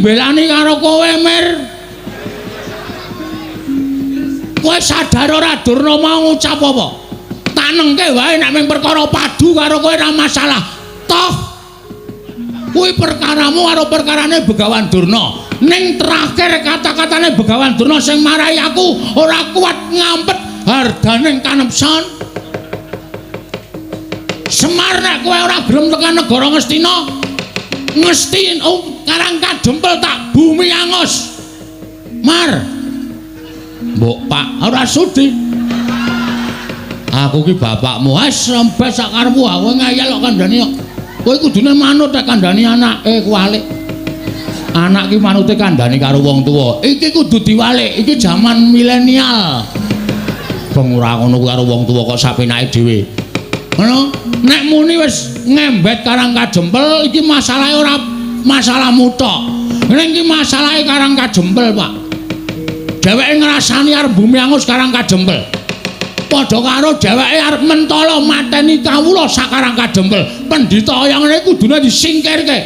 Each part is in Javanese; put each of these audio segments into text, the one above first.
mbelani karo kowe, Mir. Kowe sadar ora Durna mau ngucap apa? Tanengke wae nek mung perkara padu karo kowe ora masalah. Toh kuwi perkaramu karo perkarane Begawan Durna. Ning terakhir kata-katane Begawan Durna sing marai aku ora kuat ngampet hardaning kanepson. Semar nek kowe ora gelem tekan negara Ngastina, Ngesti oh, Karang Kadempel tak bumi angus. Mar. Mbok Pak ora sudi. Aku ki bapakmu. Wis rembes sak karepmu aku ngeyel kok kandhani kok. Kowe kudune manut nek kandhani anake kuwalik. Anak ki manute kandhani karo wong tuwa. Iki kudu diwalik. Iki jaman milenial. Beng ora ngono kuwi karo wong tuwa kok sapenake dhewe. Ngono, nek muni wis ngembet Karang Kadempel iki masalahe ora masalahmu tok. Ning iki masalahe Karang Kadempel, Pak. Dheweke ngrasani arep bumi angus Karang Kadempel. Padha karo dheweke arep mentala mateni kawula sak Karang Kadempel. Pendhita kaya ngene kudune disingkirke.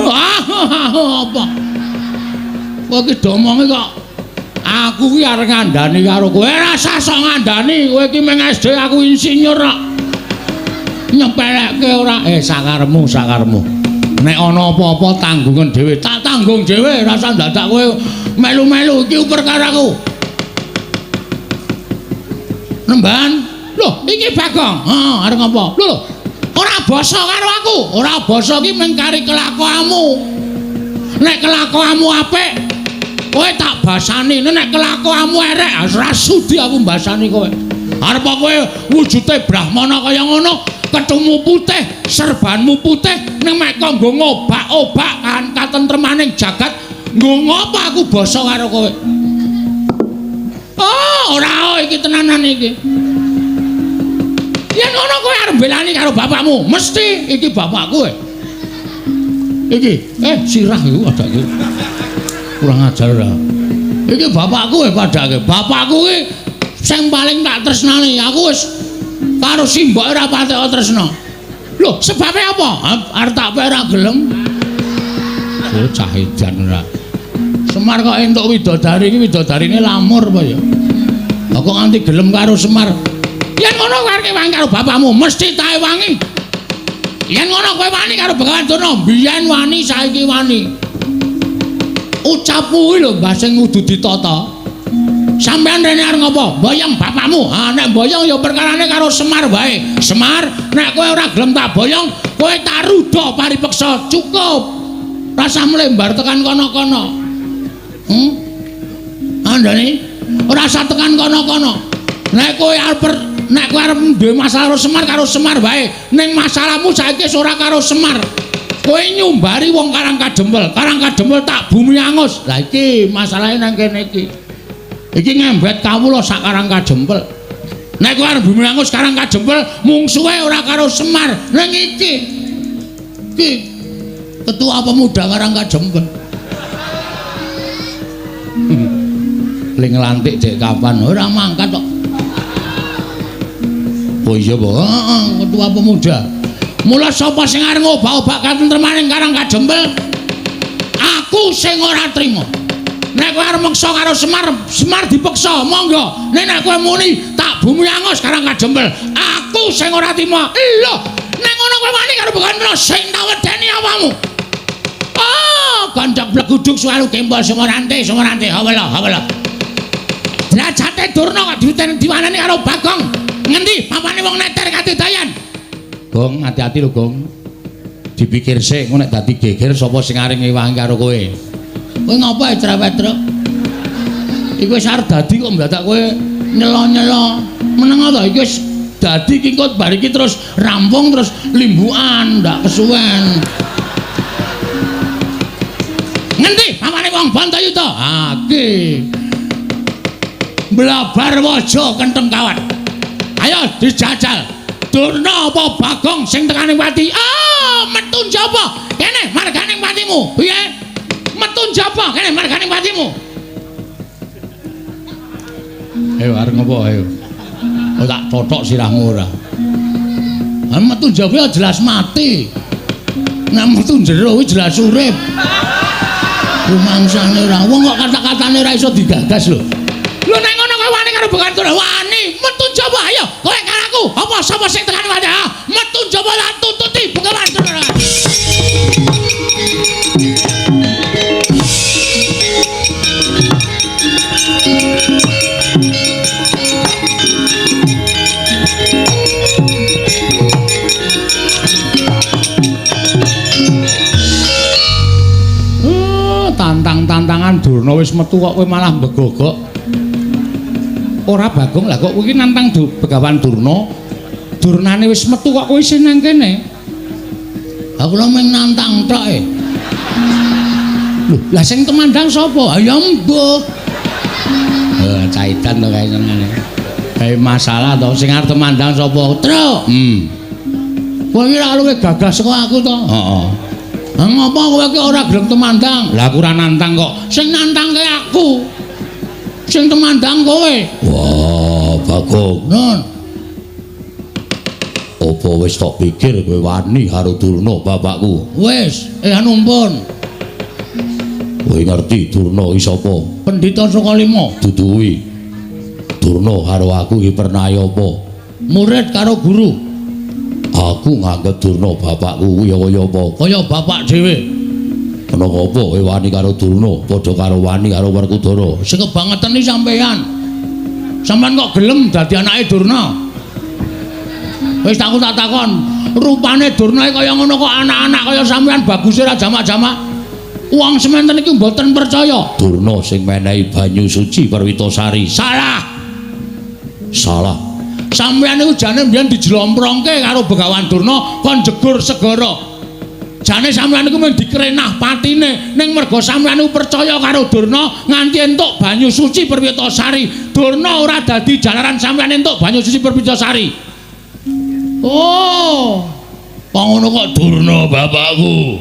Apa? Kowe iki domonge kok aku ki arep ngandani karo kowe. Ora usah sok ngandani, kowe iki mung SD aku insinyur kok. Nyepelekke ora? Sakarepmu, sakarepmu. Nek ana apa-apa tanggungan dhewe, tak tanggung dhewe, ora usah dadak kowe melu-melu iki perkaraku. Nemban. Lho, iki Bagong. Heeh, arep ngapa? Lho, lho. Ora basa karo aku. Ora basa ki mung kari kelakuanmu. Nek kelakuanmu apik, kowe tak basani. Nek kelakuanmu erek, ora sudi aku mbasani kowe. Arep kowe wujude brahmana kaya ngono, kethumu putih, serbanmu putih, ning mek kok nggo ngobak-obak kan katentremaning jagat, nggo ngopo aku basa karo kowe? Oh, ora iki tenanan iki. Yen ngono kowe arep mbelani karo bapakmu, mesti iki bapakku. Iki, sirah iku padake. Kurang ajar ora. Iki bapakku padake. Bapakku ki sing paling tak tresnani. Aku wis karo simbok ora patek tresna. Lho, sebabe apa? Arep tak pek ora gelem. Bocah edan ora. Semar kok entuk widodari iki widodarine lamur apa ya? Lah kok nganti gelem karo Semar? Yen ngono kowe arep wangi karo bapakmu, mesti tak wangi. Yen ngono kowe wani karo Begawan Durna, biyen wani saiki wani. Ucapmu kuwi lho Mbah sing kudu ditata. Sampeyan rene arep ngopo? Boyong bapakmu. Ha nek boyong ya perkarane karo Semar wae. Semar, nek kowe ora gelem tak boyong, kowe tak ruda paripeksa. Cukup. Rasah mlembar tekan kono-kono. Andane ora usah tekan kono-kono. Nek kowe arep nek kowe arep duwe masalah karo Semar wae. Ning masalahmu saiki wis ora karo Semar. Kowe nyumbari wong Karang Kadempel. Karang Kadempel tak bumi angus. Lah iki masalahe nang kene iki. Iki ngembet kawula sak Karang Kadempel. Nek kowe arep bumi angus Karang Kadempel, mungsuhe ora karo Semar. Ning iki. Iki ketua pemuda Karang Kadempel. Ling nglantik dek kapan? Ora mangkat kok. Oh iya, Pak. Heeh, ketua pemuda. Mula sapa sing arep ngobak-obak katentremaning Karang Kadempel? Aku sing ora trima. Nek kowe arep meksa karo Semar, Semar dipeksa, monggo. Nek nek kowe muni tak bumi angus Karang Kadempel, aku sing ora trima. Lho, nek ngono kowe wani karo Begawan Durna sing tak wedeni awakmu. Oh, gondok bleguduk suwalu gembol sumorante, sumorante, hawala, hawala. Derajate Durna kok diwiten diwanani karo Bagong. Ngendi papane wong neter katidayan? Gong, hati-hati lho, Gong. Dipikir sik, engko nek dadi geger sapa sing arep ngewangi karo kowe? Kowe ngopo ae cerewet, Truk? Iku wis arep dadi kok ndadak kowe nyelo-nyelo. Meneng to iki wis dadi iki engko bar iki terus rampung terus limbukan, ndak kesuwen. Ngendi pamane wong Bantayuda? Ha iki. Blabar waja kentheng kawat. Ayo dijajal. Durna apa Bagong sing tekane pati? Ah, metu njaba. Kene marganing patimu. Piye? Metu njaba kene marganing patimu. Ayo arep ngopo ayo. Oh tak totok sirahmu ora. Ah metu njaba ya jelas mati. Nek metu jero kuwi jelas urip. Rumangsane ora wong kok kata-katane ora iso digagas lho. Lho nek ngono kowe wani karo Begawan Durna? Wani, metu njaba ayo. Kowe karo aku. Apa sapa sing tekan wani? Metu njaba lan tututi Begawan Durna. Tantang-tantangan Durna wis metu kok kowe malah mbegogok. Ora Bagong, lah kok kowe iki nantang Begawan Durna. Durnane wis metu kok kowe isih nang kene. Aku lho mung nantang tok e. Lho, lah sing temandang sapa? Ya mbuh. Caitan to kae senengane. Kae masalah to, sing arep temandang sapa? Truk. Kowe iki ora luwih gagah saka aku to? Heeh. Lah ngopo kowe iki ora gelem temandang? Lah aku ora nantang kok. Sing nantangke aku. Sing temandang kowe. Wah, Bagong. Nun. Apa wis tok pikir kowe wani karo Durna bapakku? Wis, anu pun. Kowe ngerti Durna iki sapa? Pendhita Sukalima. Dudu kuwi. Durna karo aku iki pernah apa? Murid karo guru. Aku nganggep Durna bapakku kuwi kaya apa? Kaya bapak dhewe. Ana apa kowe wani karo Durna padha karo wani karo Werkudara? Sing kebangetan iki sampeyan. Sampeyan kok gelem dadi anake Durna? Wis aku tak takon, rupane Durna kaya ngono kok anak-anak kaya sampeyan baguse ra jamak-jamak. Wong sementen iki mboten percaya. Durna sing menehi banyu suci Perwitasari. Salah. Salah. Sampeyan niku jane mbiyen dijlomprongke karo Begawan Durna kon jegur segara. Jane sampeyan niku mung dikrenah patine, ning merga sampeyan niku percaya karo Durna nganti entuk banyu suci Perwitasari. Durna ora dadi jalaran sampeyan entuk banyu suci Perwitasari. Oh. Kok ngono kok Durna bapakku.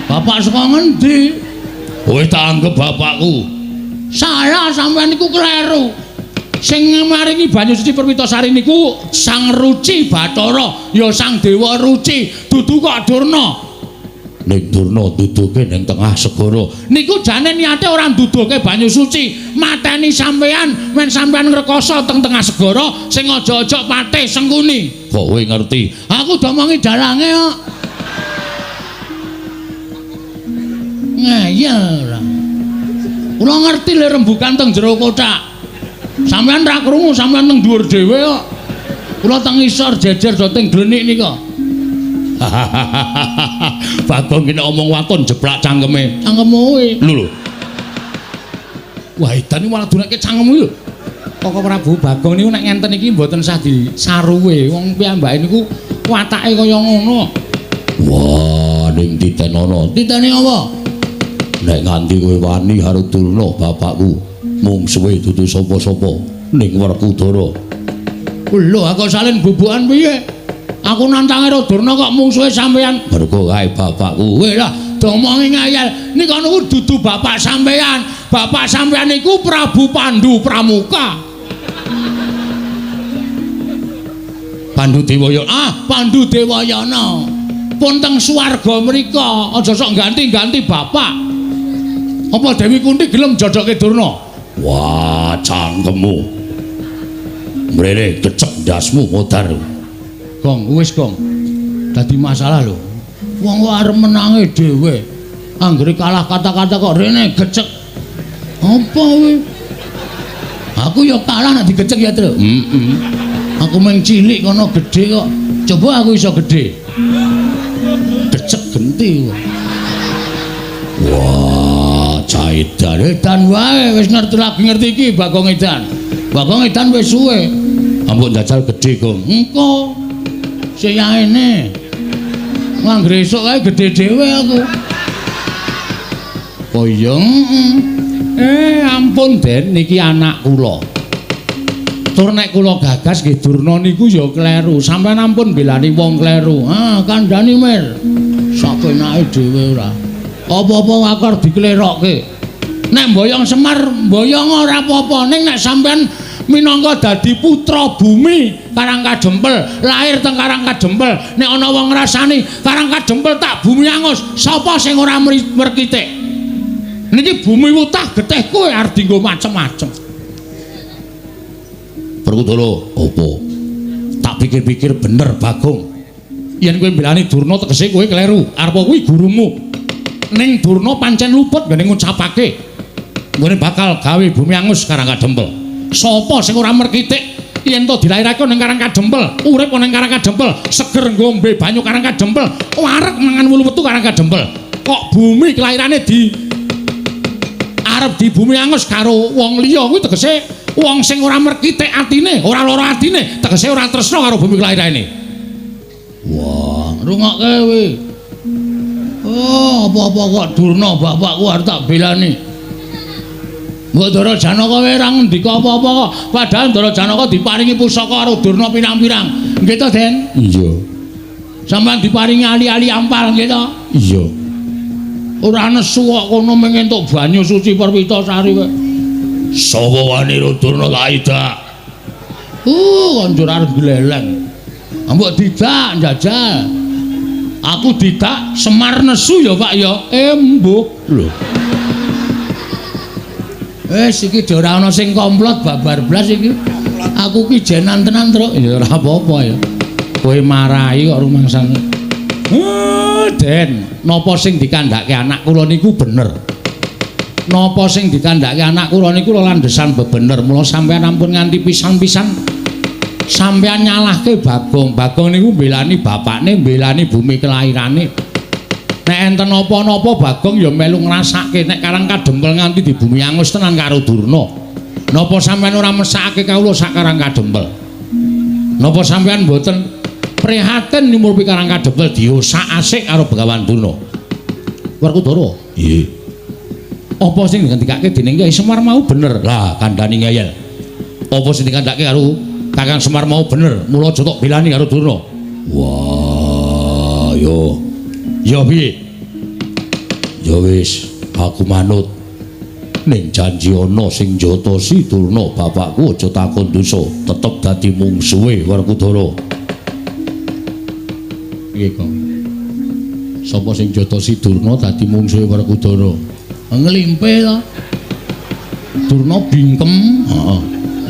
Bapak saka ngendi? Kowe tak anggep bapakku. Salah, sampeyan niku kleru. Sing maringi banyu suci Perwitasari niku Sang Ruci Bathara, ya Sang Dewa Ruci, dudu kok Durna. Ning Durna duduke ning tengah segara. Niku jane niate ora nduduhke banyu suci, mateni sampeyan men sampeyan ngrekoso teng tengah segara sing aja-aja patih Sengkuni. Kok kowe ngerti? Aku domongi dalange kok. Ngeyel ora. Kula ngerti le rembukan teng jero kothak. Sampeyan ra krungu, sampeyan teng dhuwur dhewe kok. Kula teng ngisor jejer do teng glenik nika. Bagong iki nek omong waton jeblak cangkeme. Cangkemmu kuwi. Lho lho. Wah, edan iki malah dunake cangkemmu lho. Koko Prabu Bagong niku nek ngenten iki mboten sah disaruwe. Wong piyambake niku watake kaya ngono. Wah, ning titenono. Titene apa? Nek nganti kowe wani karo Durna bapakku, mungsuhe dudu sapa-sapa ning Werkudara. Lho, aku salin bubukan piye? Aku nantang karo Durna kok mungsuhe sampeyan. Mergo kae bapakku. Weh lah, domongi ngayal. Nika niku dudu bapak sampeyan. Bapak sampeyan niku Prabu Pandu Pramuka. Pandu Dewayana. Ah, Pandu Dewayana. Pun teng swarga mriko, aja sok ganti-ganti bapak. Apa Dewi Kunti gelem jodohke Durna? Wah, cangkemmu. Mrene kecek ndasmu modar. Gong, wis gong. Dadi masalah lho. Wong kok arep menange dhewe. Anggere kalah kata-kata kok rene gecek. Apa kuwi? Aku ya kalah nek digecek ya, Tru. Heeh. Aku mung cilik kono gedhe kok. Coba aku iso gedhe. Gecek genti. Wah, caidan. Edan wae wis ngerti lagi ngerti iki Bagong Edan. Bagong Edan wis suwe. Ampun jajal gedhe, Gong. Engko sing yaene. Anggere esuk kae gedhe dhewe aku. Oh iya. Ampun Den, niki anak kula. Tur nek kula gagas nggih Durna niku ya kleru. Sampeyan ampun belani wong kleru. Ah, kandhani Mir. Sakenake dhewe ora. Apa-apa akar diklerokke. Nek mboyong Semar, mboyong ora apa-apa. Ning nek sampeyan Minangka dadi putra bumi Karang Kadempel, lahir teng Karang Kadempel. Nek ana wong ngrasani Karang Kadempel tak bumi angus, sapa sing ora merkitik? Niki bumi wutah getih kowe arep dienggo macem-macem. Werkudara, apa? Tak pikir-pikir bener Bagong. Yen kowe mbelani Durna tegese kowe kleru. Arep kuwi gurumu. Ning Durna pancen luput nggone ngucapake nggone bakal gawe bumi angus Karang Kadempel. Sapa sing ora merkitik yen to dilairake ning Karang Kadempel, urip ning Karang Kadempel, seger ngombe banyu Karang Kadempel, wareg mangan wulu wetu Karang Kadempel. Kok bumi kelairane di arep di bumi angus karo wong liya kuwi tegese wong sing ora merkitik atine, ora lara atine, tegese ora tresna karo bumi kelairane. Wah, rungokke kowe. Oh, apa-apa kok Durna bapakku arep tak belani. Mbok Ndara Janaka kowe ora ngendika apa-apa kok. Padahal Ndara Janaka diparingi pusaka karo Durna pirang-pirang. Nggih to, Den? Iya. Sampeyan diparingi ali-ali ampal nggih to? Iya. Ora nesu kok kono mung entuk banyu suci Perwitasari kowe. Sapa wani Durna tak idak? Konjur arep gleleng. Mbok didak njajal. Aku didak Semar nesu ya, Pak ya. Mbuh. Lho. Wis iki ora ana sing komplot babar blas iki. Aku ki jenan tenan, Truk. Ya ora apa-apa ya. Kowe marahi kok rumangsane. Den, napa sing dikandhake anak kula niku bener. Napa sing dikandhake anak kula niku landhesan bebener. Mula sampeyan ampun nganti pisan-pisan sampeyan nyalahke Bagong. Bagong niku mbelani bapakne, mbelani bumi kelairane. Nek enten napa-napa Bagong ya melu ngrasake nek Karang Kadempel nganti di bumi angus tenan karo Durna. Napa sampeyan ora mesakake kawula sak Karang Kadempel? Napa sampeyan mboten prihatin nyumurpi Karang Kadempel diosak asik karo Begawan Durna? Werkudara, nggih. Apa sing dikandhakake dening Kyai Semar mau bener? Lah kandhani ngeyel. Apa sing dikandhakake karo Kakang Semar mau bener? Mula aja tok belani karo Durna. Wah, yo. Ya piye? Ya wis, aku manut. Ning janji ana sing njotosi Durna bapakku aja takon dosa, tetep dadi mungsuhe Werkudara. Piye kok? Sapa sing njotosi Durna dadi mungsuhe Werkudara? Nglimpe to. Durna bingkem, heeh.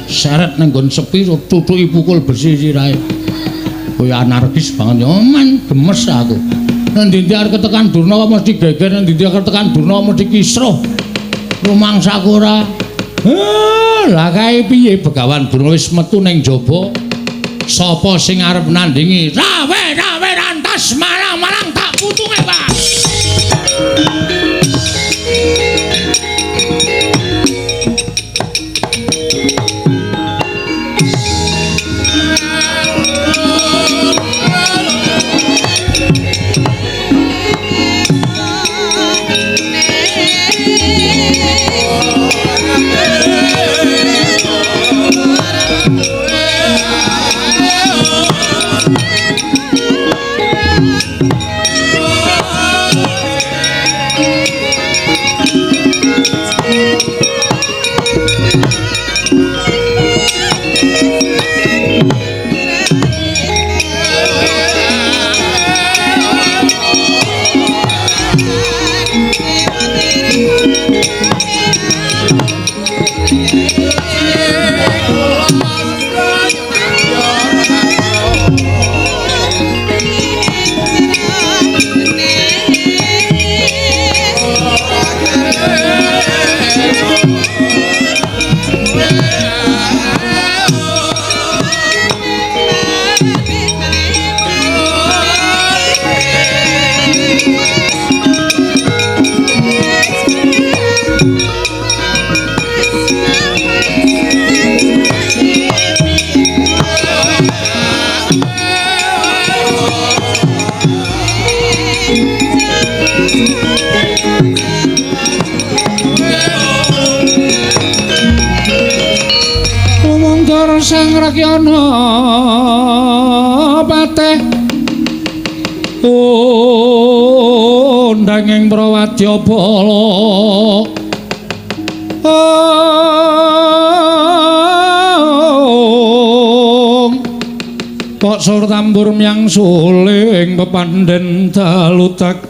Seret nang nggon sepi tutuki pukul besi sirahe. Kowe anarkis banget ya, men gemes aku. Nang ndi arep ketekan Durna kok mesti geger, nang ndi arep ketekan Durna mesti kisruh. Rumangsaku ora. Lah kae piye Begawan Durna wis metu ning jaba. Sapa sing arep nandingi? Rawe-rawe rantas malang-malang tak putunge, Pak. Sang Rakyana pateh undang ing Prawadya bala. Sur tambur myang suling pepandhen dalutak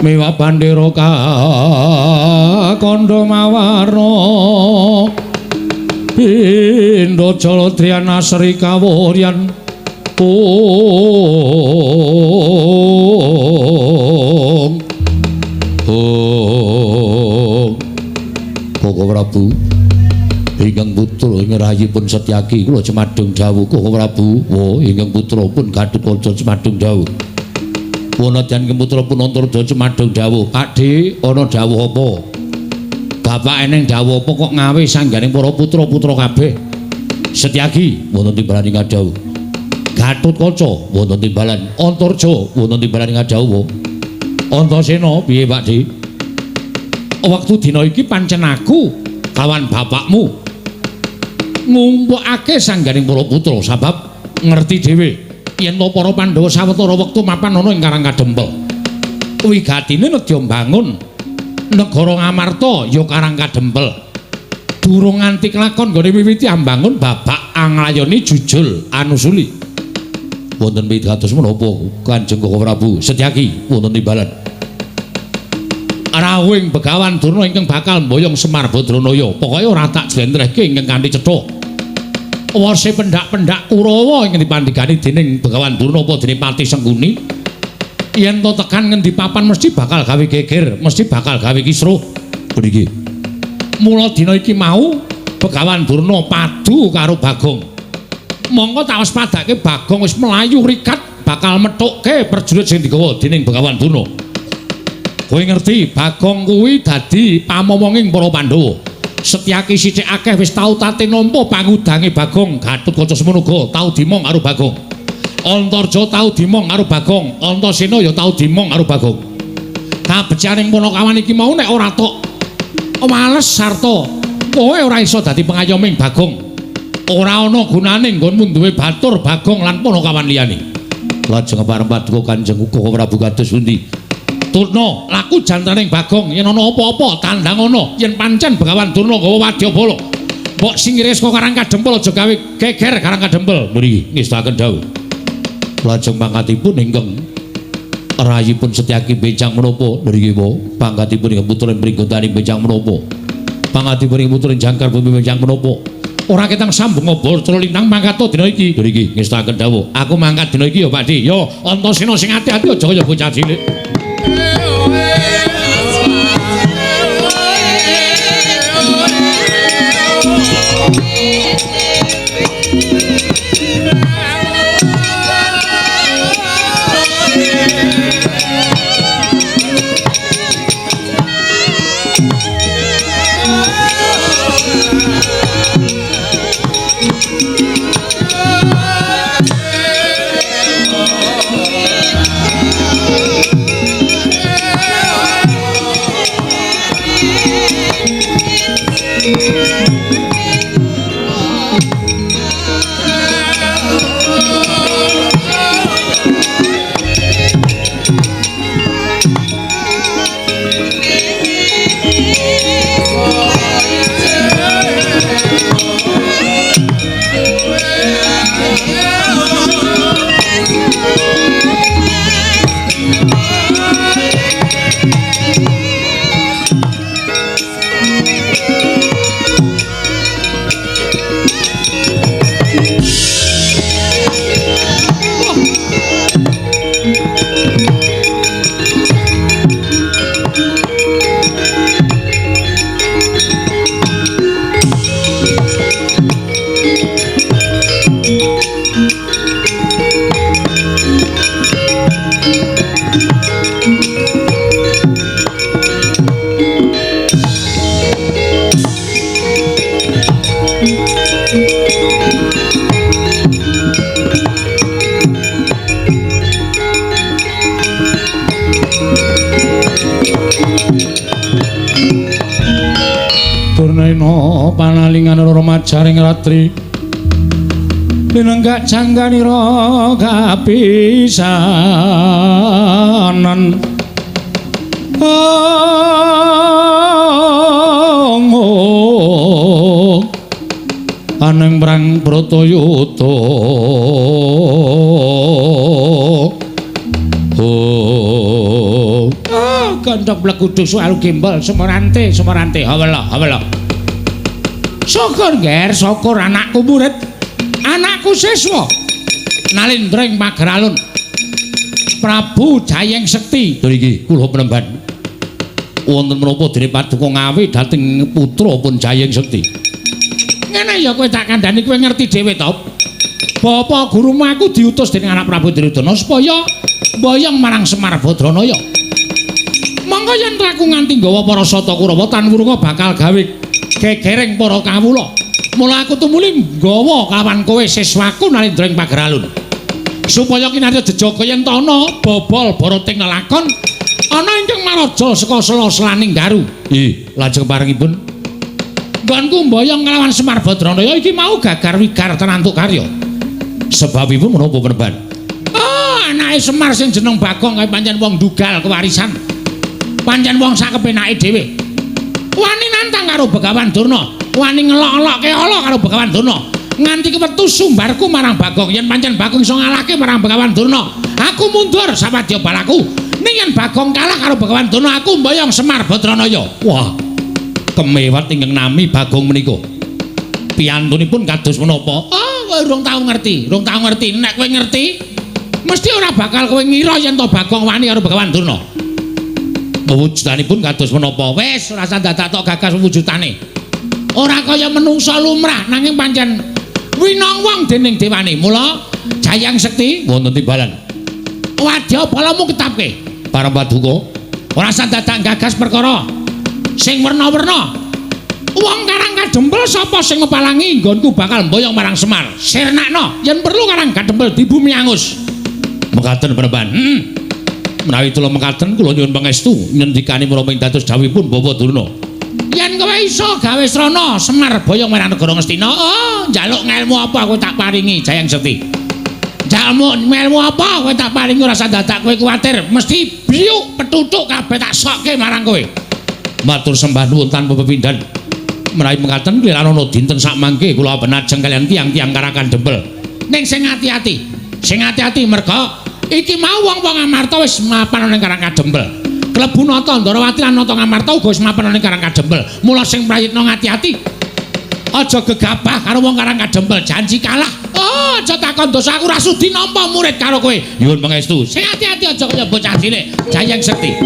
miwa bandera kandha mawarna pindha jaladriyan asri kawuryan ong ong Koko Prabu ingkang putra ing rahayipun Setyaki kula cemadung dawuh Koko Prabu. Wo ingkang putra pun Gatotkaca cemadung dawuh. Wonten ingkang putra pun Antarja cemadung dawuh. Pakdhe ana dawuh apa? Bapak eneng dawuh apa kok ngawe sangganing para putra-putra kabeh? Setyaki wonten timbalan ing dawuh. Gatotkaca wonten timbalan, Antarja wonten timbalan ing dawuh. Antasena piye Pakdhe? Wektu dina iki pancen aku kawan bapakmu ngumpulake sangganing para putra sabab ngerti dhewe yen to para Pandhawa sawetara wektu mapan ana ing Karang Kadempel. Wigatine nedya mbangun negara Ngamarta ya Karang Kadempel. Durung nganti kelakon nggone wiwiti ambangun babak anglayoni jujul anusuli. Wonten pitados menapa Kanjeng Koko Prabu Setyaki wonten timbalan. Rawuhing Begawan Durna ingkang bakal mboyong Semar Badranaya. Pokoke ora tak jlentrehke ingkang kanthi cetha. Wase pendak-pendak Kurawa ingkang dipandhegani dening Begawan Durna apa dene Pati Sengkuni. Yen to tekan ngendi papan mesti bakal gawe geger, mesti bakal gawe kisruh. Mriki. Mula dina iki mau Begawan Durna padu karo Bagong. Mongko tak waspadake Bagong wis mlayu rikat bakal methukke prajurit sing digawa dening Begawan Durna. Kowe ngerti Bagong kuwi dadi pamomonging para Pandhawa. Setyaki sithik akeh wis tau tate nampa pangudange Bagong. Gatotkaca semono uga tau dimong karo Bagong. Antarja tau dimong karo Bagong, Antasena ya tau dimong karo Bagong. Kabecikaning Panakawan iki mau nek ora tok wales sarta kowe ora iso dadi pengayoming Bagong. Ora ana gunane nggonmu duwe batur Bagong lan Panakawan liyane. Lajeng pareng paduka Kanjeng Koko Prabu kados pundi? Durna laku jantaning Bagong yen ana apa-apa tandang ana yen pancen Begawan Durna gawa wadyabala. Mbok singkire saka Karang Kadempel aja gawe geger Karang Kadempel. Mriki ngestakaken dawuh. Lajeng pangkatipun ingkang rayipun Setyaki benjang menapa mriki po pangkatipun ingkang putra Pringgondani benjang menapa pangkatipun ingkang putra Jangkar Bumi benjang menapa ora ketang sambung obor cela lintang mangkat dina iki mriki ngestakaken dawuh. Aku mangkat dina iki ya Pakdhe ya Antasena sing ati-ati aja kaya bocah cilik. Panalingan remajaring ratri linenggak jangganira kapisanan ong Kalaneng perang Bratayuda. Oh, gandhok blekudu sualu gembol sumorante sumorante hawela hawela. Syukur nger, syukur anakku murid, anakku siswa nalindra ing pageralun Prabu Jayeng Sekti. Lho iki kula penemban. Wonten menapa dene paduka ngawi dhateng putra pun Jayeng Sekti? Ngene ya kowe tak kandhani, kowe ngerti dhewe to. Bapak gurumu aku diutus dening anak Prabu Duryudana supaya mboyong marang Semar Badranaya. Monggo yen aku nganti nggawa para Sata Kurawa tan wurunga bakal gawe gegereng para kawula. Mula aku tumuli nggawa kawan kowe siswaku nalindra ing pageralun. Supaya kinarya jejaga yen ta ana bobol barating lelakon ana ingkang maraja saka sela-selaning daru. Ih, lajeng parengipun nggonku mboyong nglawan Semar Badranaya iki mau gagar wigar tenantuk karya. Sebabipun menapa penemban? Oh, anake Semar sing jeneng Bagong kae pancen wong dugal kewarisan. Pancen wong sak kepenake dhewe. Wani nantang karo Begawan Durna, wani ngelok-elokke ala karo Begawan Durna. Nganti kewetu sumbarku marang Bagong, yen pancen Bagong iso ngalahke marang Begawan Durna, aku mundur sawadya balaku. Ning yen Bagong kalah karo Begawan Durna, aku mboyong Semar Badranaya. Wah, kemewat ingkang nami Bagong menika. Piyantunipun kados menapa? Oh, kowe urung tau ngerti, urung tau ngerti. Nek kowe ngerti, mesti ora bakal kowe ngira yen to Bagong wani karo Begawan Durna. Wujudanipun kados menapa? Wis ora usah dadak tok gagas wujudane. Ora kaya menungsa lumrah, nanging pancen winong wong dening dewane. Mula Jayang Sekti wonten timbalan. Wadya balamu ketapke. Para paduka, ora usah dadak gagas perkara sing werna-werna. Wong Karang Kadempel sapa sing ngepalangi nggonku bakal mboyong marang Semar. Sirnakno yen perlu Karang Kadempel dibumi angus. Mekaten penemban. Menawi kula mekaten kula nyuwun pangestu ngendikane menapa ing dados dawuhipun Bapak Durna. Yen kowe iso gawe srana Semar boyong marang negara Ngastina, oh njaluk ngelmu apa aku tak paringi Jayang Sekti. Njaluk ngelmu apa kowe tak paringi, ora usah dadak kowe kuwatir, mesti biuk petutuk kabeh tak sokke marang kowe. Matur sembah nuwun tanpa pepindhan. Menawi mekaten kliranana dinten sakmangke kula benajeng kaliyan tiyang-tiyang Karang Kadempel. Ning sing ati-ati, sing ati-ati merga iki mau wong-wong Amarta wis mapan ning Karang Kadempel. Klebu Nata Ndrawati lan Nata Ngamarta uga wis mapan ning Karang Kadempel. Mula sing prayitna ngati-ati. Aja gegabah karo wong Karang Kadempel, janji kalah. Oh, aja takon dosa aku ora sudi nampa murid karo kowe. Nyuwun pangestu. Sing ati-ati aja kaya bocah cilik. Jayeng Sekti.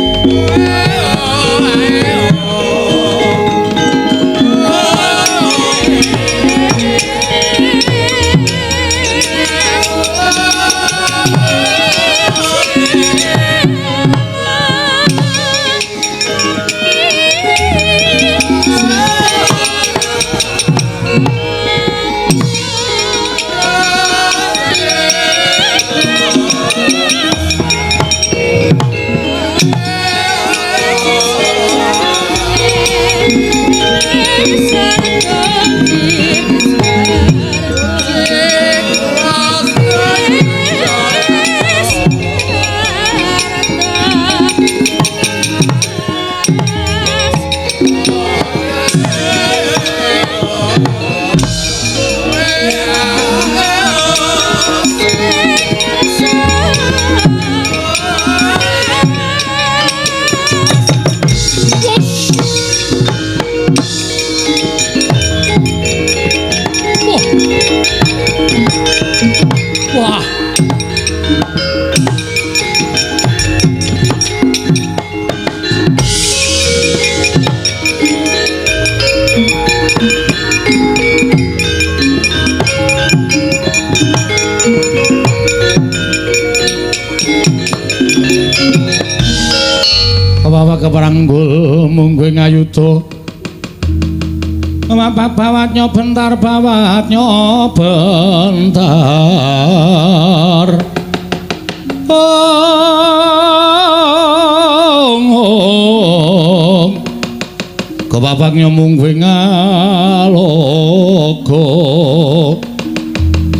Wah. Kawawa keparanggul mungguh ngayuda. Bawatnya bentar, bawatnya bentar. Ong ong. Kebabaknya mungguh ngalogo.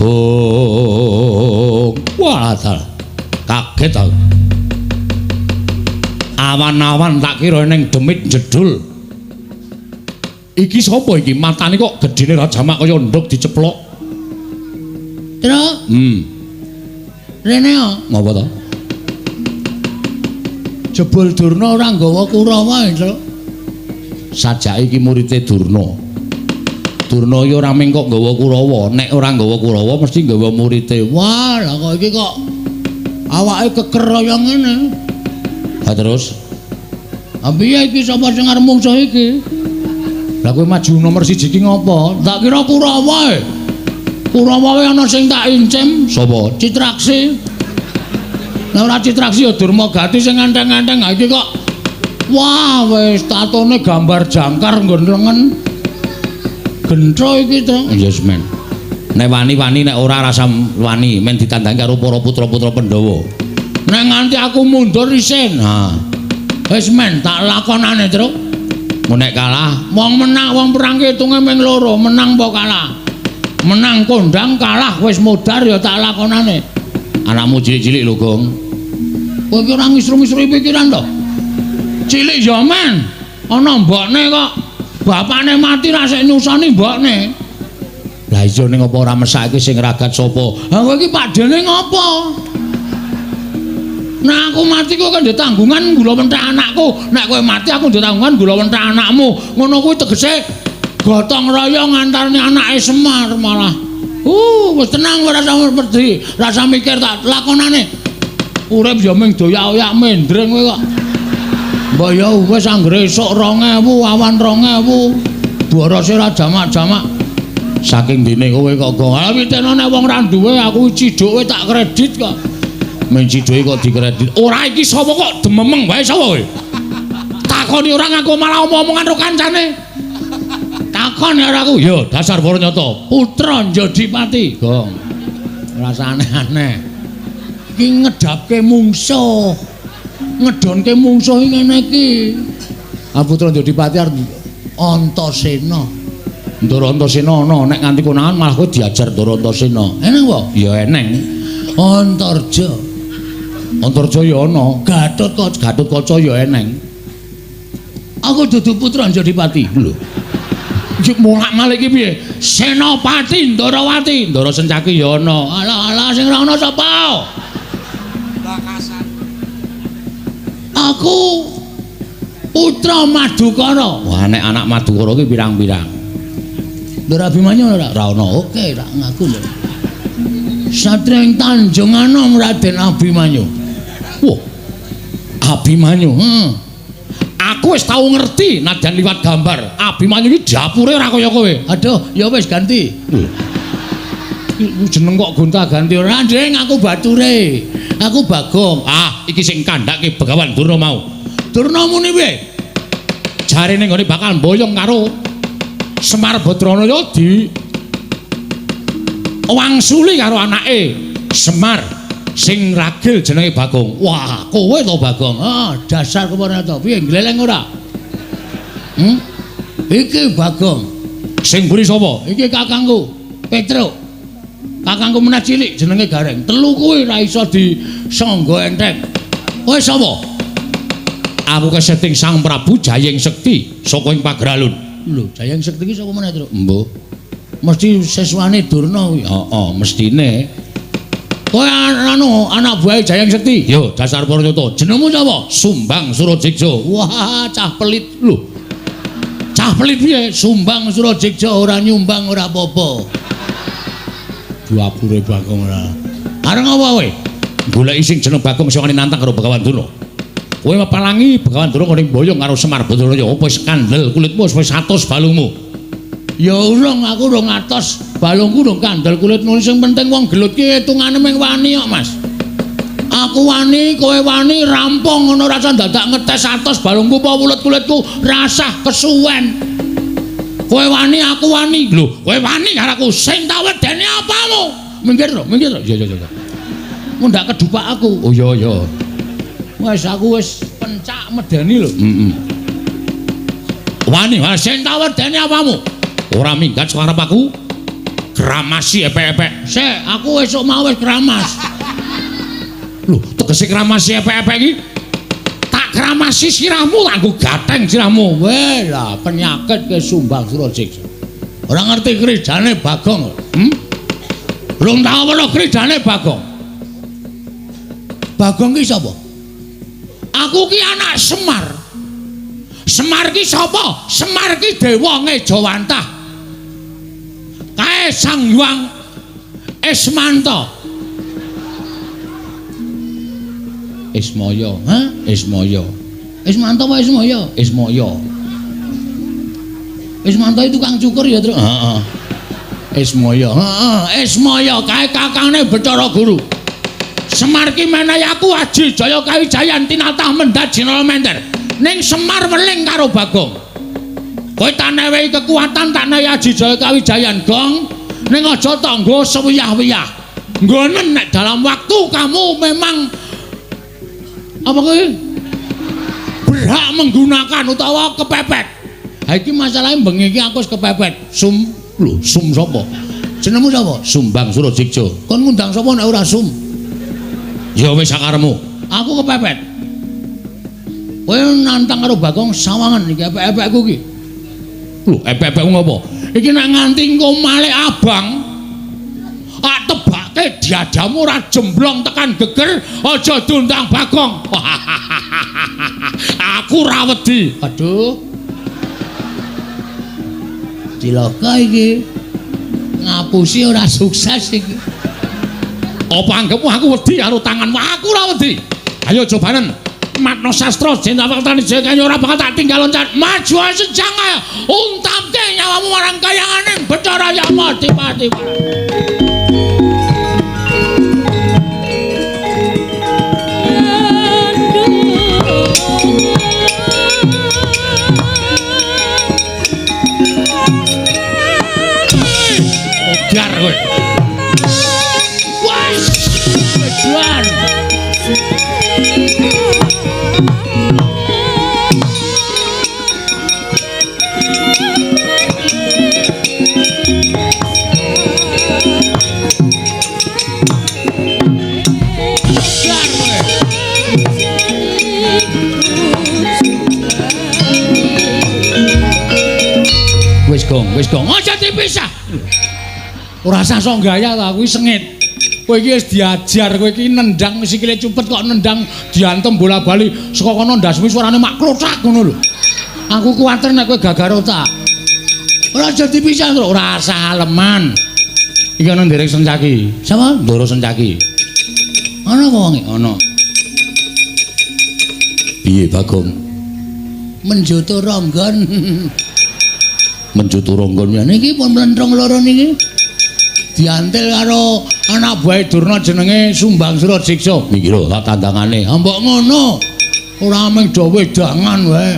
Ong. Wah, kaget aku. Awan-awan tak kira ning demit jedul. Iki sapa iki? Matane kok gedene ra jamak kaya nduk diceplok. Truk. Rene yo. Ngapa to? Jebul Durna ora nggawa Kurawa, Truk. Sajake iki murite Durna. Durna iki ora mung kok nggawa Kurawa, nek ora nggawa Kurawa mesti nggawa murite. Wah, lah kok iki kok awake keker kaya ngene. Ha terus? Ha piye iki sapa sing arep mungsuh iki? Lah kowe maju nomor 1 iki ngopo? Tak kira Kurawa e. Kurawa wae ana sing tak incim. Sapa? Citraksi. Lah ora Citraksi ya Durmagati sing enteng-enteng. Ha iki kok wah wis tatone gambar jangkar nggon lengen. Gentro iki to. Yes men. Nek wani-wani nek ora rasa wani men ditandangi karo para putra-putra Pandhawa. Nek nganti aku mundur isin. Ha. Wis men tak lakonane, Truk. Nek kalah, wong menang wong perang ki hitunge ming loro, menang apa kalah. Menang kondang, kalah wis modar ya tak lakonane. Anakmu cilik-cilik lho, Gong. Kowe iki ora ngisru-ngisru pikiran to? Cilik ya men. Ana mbokne kok. Bapakne mati ra sik nyusoni mbokne. Lah iya ning apa ora mesake sing ragat sapa? Ha kowe iki pakdene ngopo? Nah aku mati kowe kan ndek tanggungan gula wenthek anakku. Nek kowe mati aku ndek tanggungan gula wenthek anakmu. Ngono kuwi tegese gotong royong antarane anake Semar malah. Wis tenang ora usah wedi, rasa mikir tak lakonane. Urip ya mung doyak-oyak mendring kowe kok. Mbok ya wis anggere esuk 2000, awan 2000. Borose ora jamak-jamak. Saking dene kowe kok gong. Lah witene nek wong ra duwe aku ciduke tak kredit kok. Men ciduke kok dikredit. Ora iki sapa kok dememeng wae sapa kowe? Takoni ora ngaku malah omong-omongan karo kancane. Takon karo aku. Ya dasar para nyata. Putra Njodipati, Gong. Ora aneh-aneh. Iki ngedapke mungsuh. Ngedonke mungsuh iki ngene iki. Ah Putra Njodipati arep Antasena. Ndara Antasena ana nek nganti konangan malah kowe diajar Ndara Antasena. Eneng apa? Ya eneng. Antarja. Antarja ya ana. Gatotkaca. Gatotkaca ya eneng. Aku dudu putra Njodipati. Lho. Iki molak-malik iki piye? Senopati Ndarawati. Ndara Sencaki ya ana. Alah alah sing ora ana sapa? Bakasan. Aku putra Madukara. Wah nek anak Madukara ki pirang-pirang. Ndara Abimanyu ora? Ora ana. Oke, tak ngaku lho. Satria ing Tanjung Anom Raden Abimanyu. Wah. Abimanyu. Heeh. Aku wis tau ngerti nadyan liwat gambar. Abimanyu iki dapure ora kaya kowe. Aduh, ya wis ganti. Lho. Jeneng kok gonta-ganti ora, Ndeng, aku bature. Aku Bagong. Ah, iki sing kandhake Begawan Durna mau. Durna muni piye? Jarene nggone bakal mboyong karo Semar Badranaya di wangsuli karo anake Semar sing ragil jenenge Bagong. Wah, kowe to Bagong? Ah, dasar kepara to. Piye gleleng ora? Iki Bagong. Sing mburi sapa? Iki kakangku, Petruk. Kakangku meneh cilik jenenge Gareng. Telu kuwi ora iso disangga enteng. Kowe sapa? Aku keseting Sang Prabu Jayeng Sekti saka ing Pageralun. Lho, Jayeng Sekti iki sapa meneh, Truk? Mbuh. Mesti siswane Durna kuwi. Heeh, mestine. Kowe anu anak buahe Jayeng Sekti? Yo, dasar para nyata. Jenengmu sapa? Sumbang Surajeksa. Wah, cah pelit. Lho. Cah pelit piye? Sumbang Surajeksa ora nyumbang ora apa-apa. Dapure Bagong ora. Arep ngopo kowe? Goleki sing jeneng Bagong sing wani nantang karo Begawan Durna. Kowe mapalangi Begawan Durna ngene mboyong karo Semar Badranaya apa wis kandel kulitmu wis 100 balungmu. Ya urung, aku urung atos. Balungku urung kandel kulitmu. Sing penting wong gelut ki hitungane mung wani kok, Mas. Aku wani, kowe wani, rampung ngono rasa dadak ngetes atos balungku apa wulet kulitku rasah kesuwen. Kowe wani, aku wani. Lho, kowe wani karo aku sing tak wedeni apamu? Minggir to, minggir to. Iya iya iya. Mundak kedupak aku. Oh iya iya. Wis aku wis pencak medeni lho. Heeh. Wani, sing tak wedeni apamu? Ora minggat saka arep aku. Kramasi epek-epek. Sik, aku esuk mau wis kramas. Lho, tegese kramasi epek-epek iki tak kramasi sirahmu, tak nggo gatheng sirahmu. Weh lah penyakit ke Sumbang Surajiksa. Ora ngerti krijane Bagong. Rung tau weruh krijane Bagong. Bagong ki sapa? Aku ki anak Semar. Semar ki sapa? Semar ki dewa ngejawantah. Kae Sang Hyang Ismanta. Ismaya, ha? Ismaya. Ismanta apa Ismaya? Ismaya. Ismanta itu tukang cukur ya, Truk? Heeh. Ismaya, heeh, Ismaya kae kakangne Bathara Guru. Semar ki menehi aku aji jaya kawijayan tinatah mendhat jinala menter. Ning Semar weling karo Bagong. Kowe tak newehi kekuatan, tak newehi aji jaya kawijayan, Gong. Ning aja tangga sewiyah-wiyah. Nggonen nek dalam waktu kamu memang apa kowe berhak menggunakan utawa kepepet. Ha iki masalahe bengi iki aku wis kepepet. Sum lho, sum sapa? Jenengmu sapa? Sumbang Surajiksa. Kon ngundang sapa nek ora sum? Ya wis sakaremu. Aku kepepet. Kowe nantang karo Bagong sawangan iki epek-epekku iki. Lho, epek-epekmu ngopo? Iki nek nganti engko malik abang, tak tebake diadamu ora jemblong tekan geger, aja diundang Bagong. Aku ora wedi. Aduh. Cilaka iki. Ngapusi ora sukses iki. Apa anggepmu aku wedi karo tanganmu? Aku ora wedi. Ayo cobanen. Matno sastra jeneng waktane jaya ora bakal tak tinggal loncat. Maju sejang ayo. Untamke nyawamu marang kayanganing Bathara Yama Dipati. Modar kowe. Wes, wedan. Wis gong, wis gong. Aja dipisah. Ora usah sok gaya ta, kuwi sengit. Kowe iki wis diajar, kowe iki nendang sikile cupet kok nendang diantem bola-bali saka kono ndasmu suarane mak klothak ngono lho. Aku kuwatir nek kowe gagar otak. Ora aja dipisah, Truk. Ora usah aleman. Iki ana nderek Sencaki. Sapa? Ndoro Sencaki. Ana apa wonge? Ana. Piye Bagong? Menjoto ronggon. Menjoto ronggon ya niki pun mlentrung loro niki. Diantil karo anak buahe Durna jenenge Sumbang Surajiksa. Niki lho tak tandangane. Ha mbok ngono. Ora mung do wedangan wae.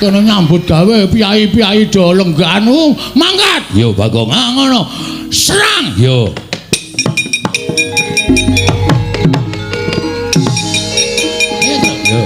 Kene nyambut gawe piyai-piyai do lenggahan. Mangkat. Yo Bagong. Ha ngono. Serang. Yo. Yo.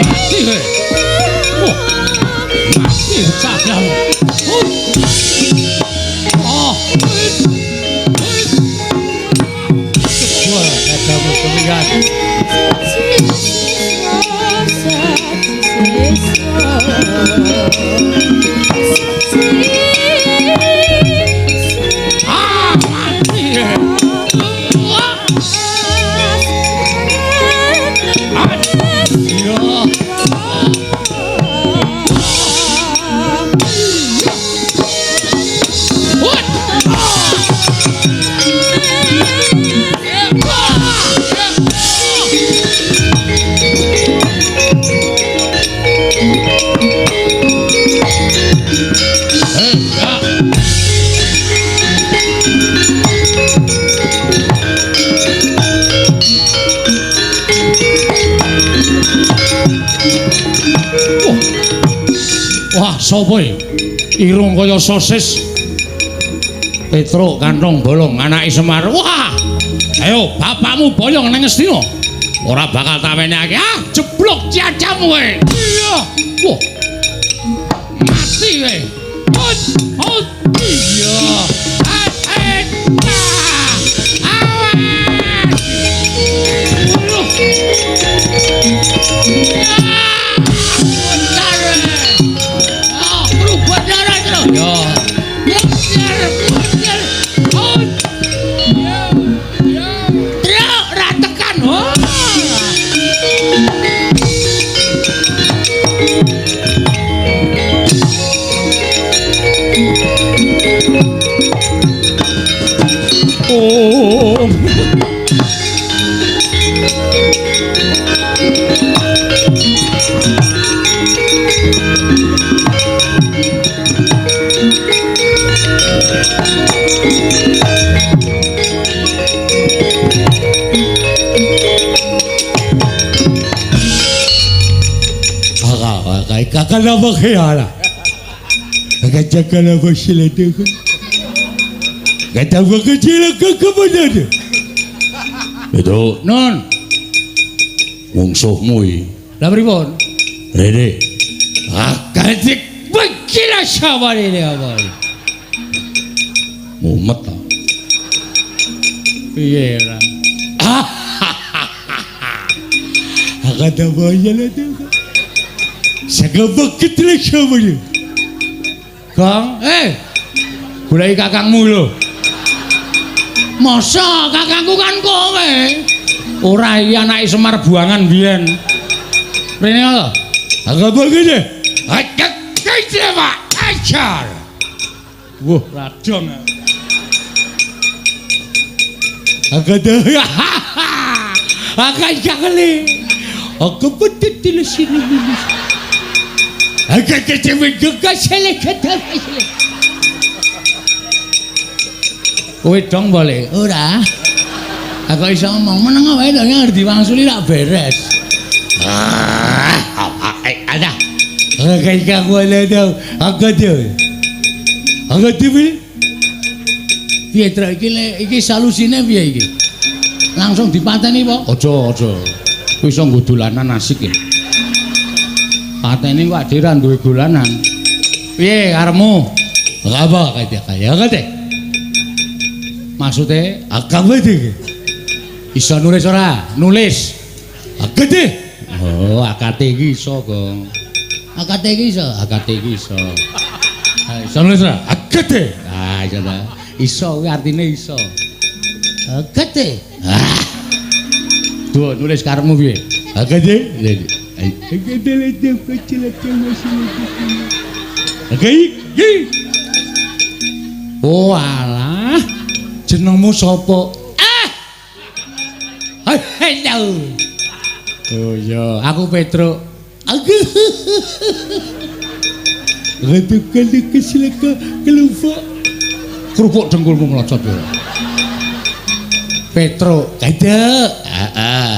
Mati kowe. Wah. Mati cahyamu. Oh. Wah, dadamu kemingat. Ah, mati. Wah, sapa iki? Irung kaya sosis. Petruk kantong bolong anake Semar. Wah! Ayo bapakmu boyong nang Ngastina. Ora bakal tak wenehake. Ah, jeblok cacamu kowe. Iya. Wah. Mati kowe. Hot, hot. Iya. Awas. Oh. Itu non mungsuhmu iki. Lah pripun? Rene. Akadik bekila saware apa. Mumet ta. Piye ra? Gong, goleki kakangmu lho. Masa kakangku kan kowe? Ora iki anake Semar buangan biyen. Rene lho. Wah, radong. Kowe dong boleh? Ora. Aku iso ngomong meneng wae to ngerti diwangsuli rak beres. Ada. Piye truk iki iki solusine piye iki? Langsung dipateni apa? Aja, aja. Kuwi iso nggo dolanan asik ya. Pateni kok dhewe ra duwe dolanan. Piye karepmu? Apa kaya kate? Maksude iki. Iso nulis ora? Nulis. Akate. Oh, akate iki iso, Gong. Akate iki iso, akate iki iso. Iso nulis ora? Akate. Ah, iso ta. Iso kuwi artine iso. Akate. Ah. Duh, nulis karepmu piye? Akate. Oh alah. Jenengmu sapa? Ah. Hello. Oh iya, aku Petruk. Aku. Kerupuk dengkulmu mlocot ya. Petruk, kadek. Heeh.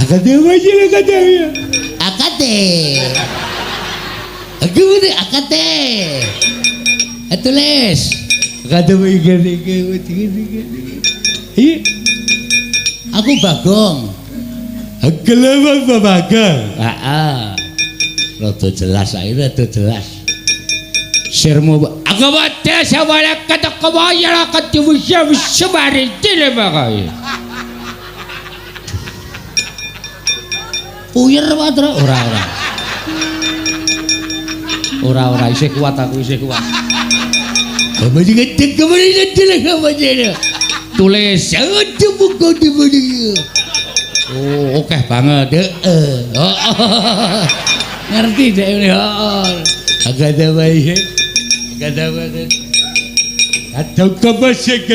Akate wae kate. Akate. Aku ngene akate. Tulis. Akate wae gene iki. Aku Bagong. Gelem Bagong. Heeh. Rada jelas ae, rada jelas. Sirmu agawate sawala katakawaya katuwisya wisabari tilebakay. Puyer Patra ora ora. Ora ora isih kuat aku isih kuat. Tulis oh oke banget heeh. Ngerti dek ini heeh. Agak bae. Agak bae. Atau kebasek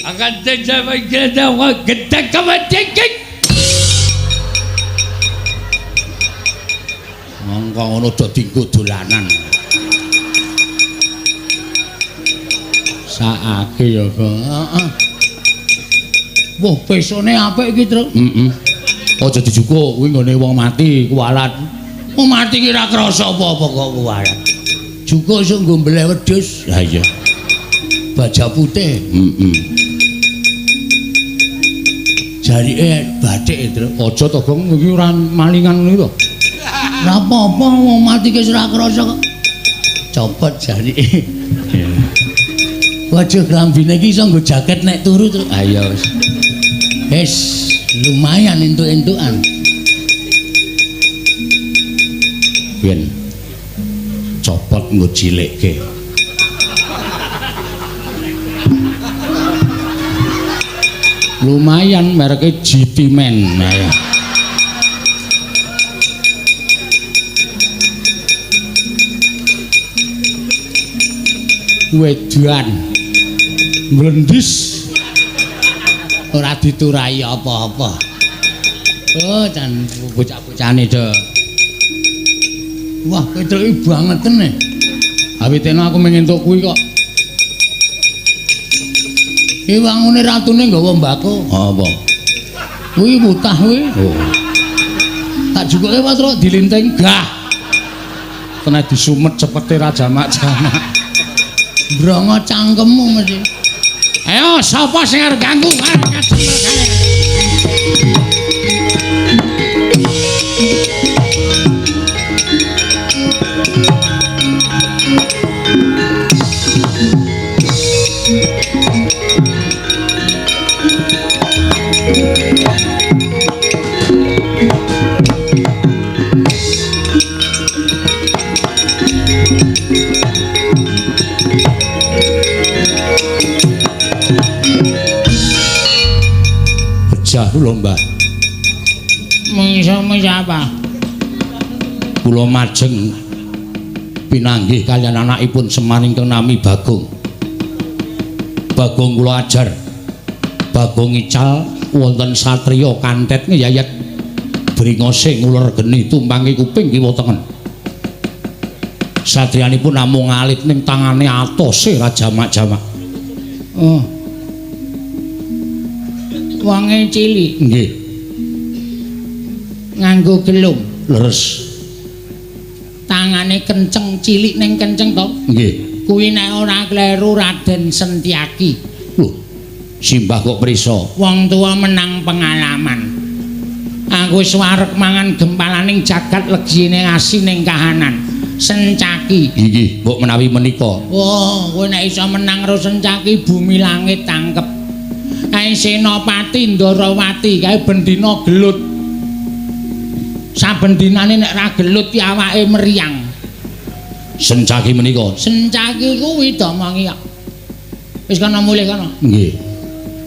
akan terjadi kita kebasek. Mongko ngono do dinggo dolanan. Saake ya, Kang. Heeh. Wah, pesone apik iki, Truk. Heeh. Aja dijukuk kuwi nggone wong mati kuwalat. Wong mati ki ora krasa apa-apa kok kuwalat. Jukuk iso nggo mbeleh wedhus. Lah iya. Baja putih. Heeh. Jarike bathik, Truk. Aja to, Gong, iki ora malingan ngono to. Ora apa-apa wong mati ki ora krasa kok. Copot jarike. Waduh, klambine iki iso nggo jaket nek turu, Truk. Ayo wis. Wis, lumayan entuk-entukan. Ben copot nggo cilikke. Lumayan mereke GT Man. Ayo. Wedan mlendis ora diturai apa-apa. Oh, jan bocah-bocahane do. Wah, petruke bangeten e. Awitene aku mung entuk kuwi kok. Iki wangune ratune nggawa mbako. Apa? Kuwi mutah kuwi. Oh. Tak jukuke Patra dilinting gah. Kena disumet cepete ra jamak-jamak. Brongo cangkemmu mesti. Ayo sapa sing arep ganggu arep kacemel kae. Kula Mbah. Mungsuhmu sapa? Kula majeng pinanggih kaliyan anakipun Semar ingkang nami Bagong. Bagong kula ajar. Bagong ical wonten satriya kantet ngeyayat bringose nguler geni tumpangi kuping kiwa tengen. Satriyanipun namung alit ning tangane atose rajamak-jamak. Oh. Wonge cilik. Nggih. Nganggo gelung. Leres. Tangane kenceng, cilik ning kenceng to? Nggih. Kuwi nek ora kleru Raden Sentiaki. Lho, simbah kok prisa? Wong tuwa menang pengalaman. Aku wis wareg mangan gempalaning jagat legine asi ning kahanan. Sencaki. Inggih, mbok menawi menika. Wah, kowe nek iso menang karo Sencaki bumi langit tangkep. Kae Senopati Ndarawati kae bendina gelut. Saben dinane nek ra gelut ki awake meriang. Sencaki menika. Sencaki kuwi domongi kok. Wis kono mulih kono. Nggih.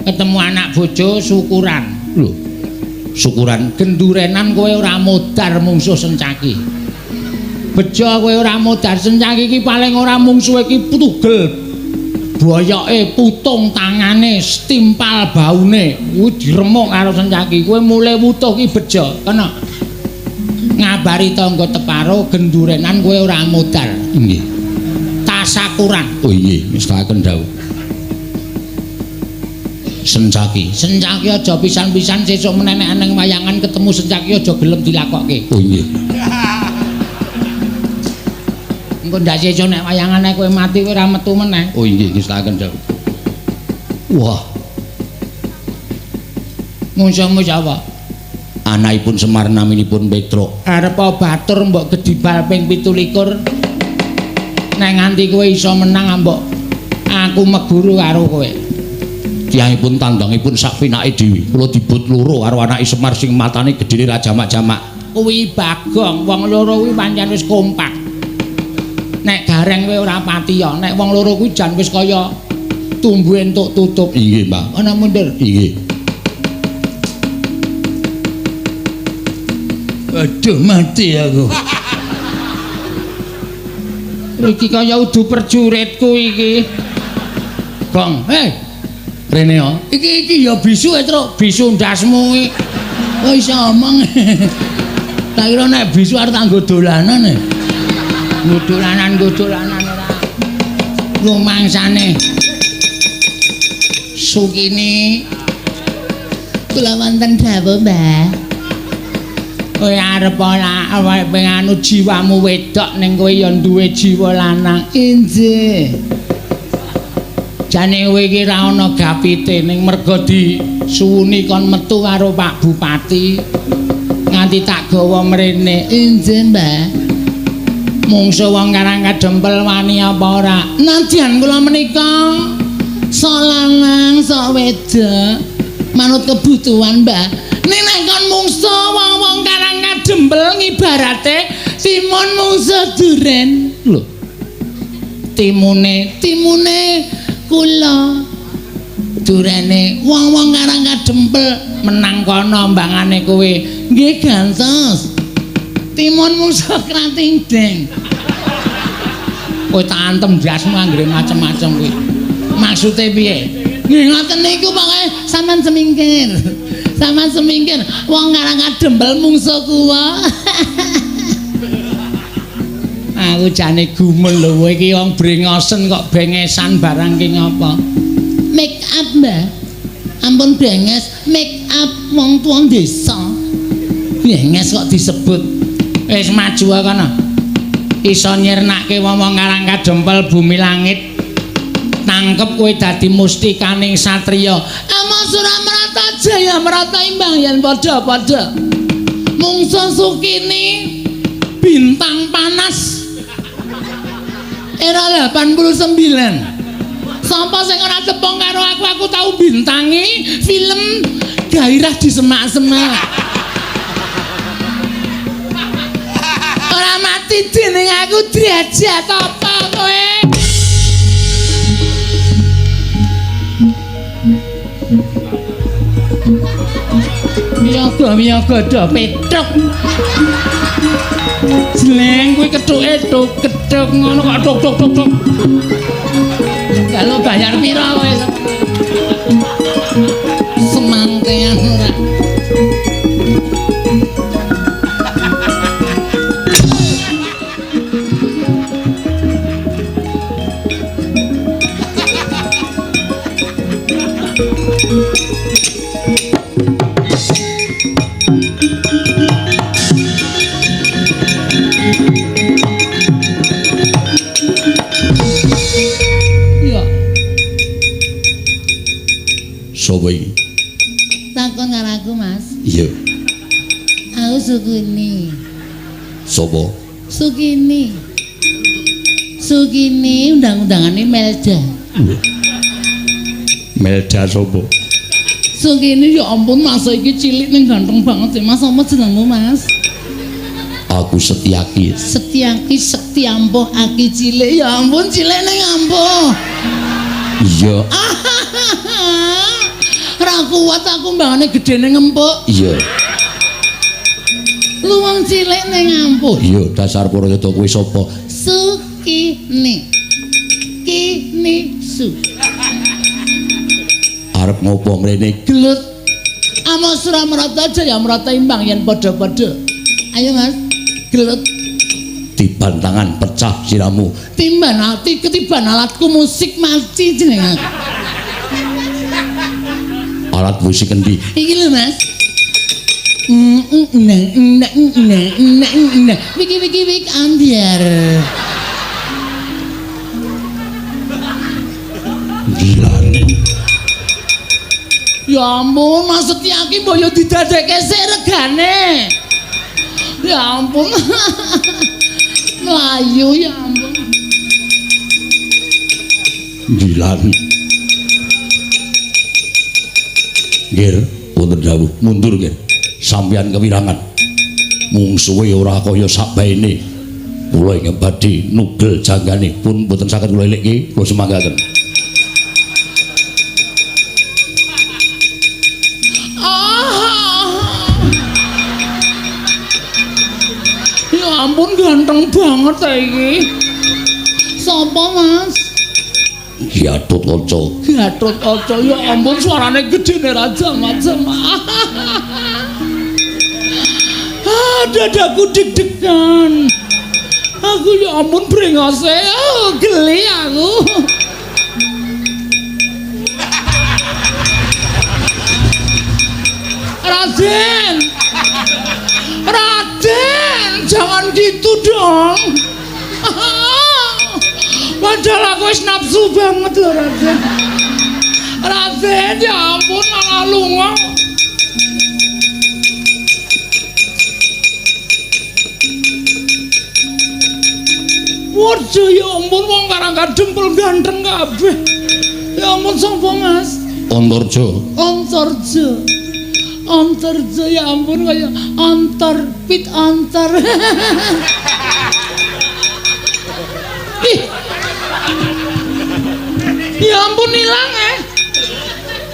Ketemu anak bojo syukuran. Lho. Syukuran gendurenan kowe ora modar mungsuh Sencaki. Bejo kowe ora modar Sencaki iki paling ora mungsuhe iki tugel. Boyoke putung tangane, stimpal baune, kuwi diremuk karo Sencaki. Kowe mulih wutuh ki bejo, kena. Ngabari tangga teparo gendurenan kowe ora modar. Nggih. Tasakuran. Oh nggih, mestakaken dawuh. Sencaki. Sencaki aja pisan-pisan sesuk menenek nang wayangan ketemu Sencaki aja gelem dilakokke. Oh nggih. Engko ndak sesuk nek wayangane kowe mati kowe ora metu meneh. Oh nggih, ngestakaken dawuh. Wah. Mungsuhmu sapa? Anakipun Semar naminipun Petruk. Arep batur mbok gedibal ping 27. Nek nganti kowe iso menang mbok aku meguru karo kowe. Tiyangipun tandangipun sak pinake dhewe. Kula dibut loro karo anake Semar sing matane gedene ra jamak-jamak. Kuwi Bagong, wong loro kuwi pancen wis kompak. Nek Gareng kowe ora patiya, nek wong loro kuwi jan wis kaya tumbu entuk tutup. Inggih, Mbah. Ana mundur. Inggih. Aduh, mati aku. Iki kaya udu perjuritku iki. Gong, hei. Rene yo. Iki iki ya bisu e, Truk. Bisu ndasmu iki. Oh iso omong. Tak kira nek bisu arep tak nggo dolanan e. Nggo dolanan, nggo dolanan ora. Lumangsane. Sukini kula wonten dawuh, Mbah. Kowe arep ora awake penganu jiwamu wedok ning kowe ya duwe jiwa lanang. Injih. Jane kowe iki ra ana gapite ning merga disuwuni kon metu karo Pak Bupati nganti tak gawa mrene. Injih, Mbah. Mungsuh wong Karang Kadempel wani apa ora? Nadyan kula menika sok lanang sok wedok manut kebutuhan, Mbah. Ning nek kon mungsuh wong-wong Karang Kadempel ngibarate timun mungsuh duren. Lho. Timune, timune kula. Durene wong-wong Karang Kadempel menang kono mbangane kowe. Nggih gantos. Timun mungsuh krating deng. Kowe tak antem ndasmu anggere macem-macem kuwi. Maksude piye? Nggih ngoten niku pokoke sampean semingkir. Sampean semingkir wong Karang Kadempel mungsuh kuwa. Aku jane gumun lho kowe iki wong brengosen kok bengesan barang ki ngapa? Make up, Mbah. Ampun benges, make up wong tuwa desa. Benges kok disebut. Wis maju kono. Iso nyirnake wong-wong Karang Kadempel bumi langit. Tangkep kowe dadi mustikaning satriya. Ama Suramrata Jaya Mrata imbang yen padha-padha. Mungsuh Sukini bintang panas era 89. Sapa sing ora tepung karo aku, aku tau bintangi film Gairah di Semak-semak. Ora mati dening aku derajat apa kowe? Miyaga miyaga do petruk. Jleng kuwi kethuke tuk kethuk ngono kok tuk tuk tuk tuk. Kalau bayar pira kowe? Semangkean ora. Sopo iki? Takon karo aku, Mas. Iya. Aku Sukini. Sopo? Sukini. Sukini undang-undangane Melda. Melda sopo? Sukini ya ampun Mas iki cilik ning ganteng banget sih. Mas apa jenengmu, Mas? Aku Setiaki. Setiaki sekti ampuh aki cilik. Ya ampun cilik ning ampuh. Iya. Ora kuat aku mbangane gedene ngempuk. Iya. Lu wong cilik ning ampuh. Iya, dasar Purwada kowe sapa? Sukini. Kini su. Arep ngopo mrene? Gelut. Ama Suramrata Jaya Mrata imbang yen padha-padha. Ayo Mas, gelut. Tiban tangan pecah siramu. Timban ati ketiban alatku musik mati jeneng aku. Alat musik endi? Iki lho Mas. Wiki wiki wik ambiar. Gilane. Ya ampun, Mas Setyaki mbok yo didadekke sik regane. Ya ampun. Mlayu ya ampun. Gilan. Nggih, wonten dawuh mundur nggih. Sampeyan kewirangan. Mungsuhe ora kaya sakbaene. Kula ingkang badhe nugel janggane pun mboten saged kula elikke, kula semanggaken. Ya ampun ganteng banget ta iki. Sapa, Mas? Gatotkaca. Gatotkaca, ya ampun suarane gedene raja macam. Ah, dadaku deg-degan. Aku ya ampun brengose, oh, geli aku. Raden. Raden, jangan gitu dong. Padahal aku wis nafsu banget loh Raden. Raden, ya ampun malah lunga. Waduh, ya ampun wong Karang Kadempel ganteng kabeh. Ya ampun sapa, Mas? Antarja. Antarja. Antarja ya ampun kaya antar pit antar. Ih. Ya ampun ilang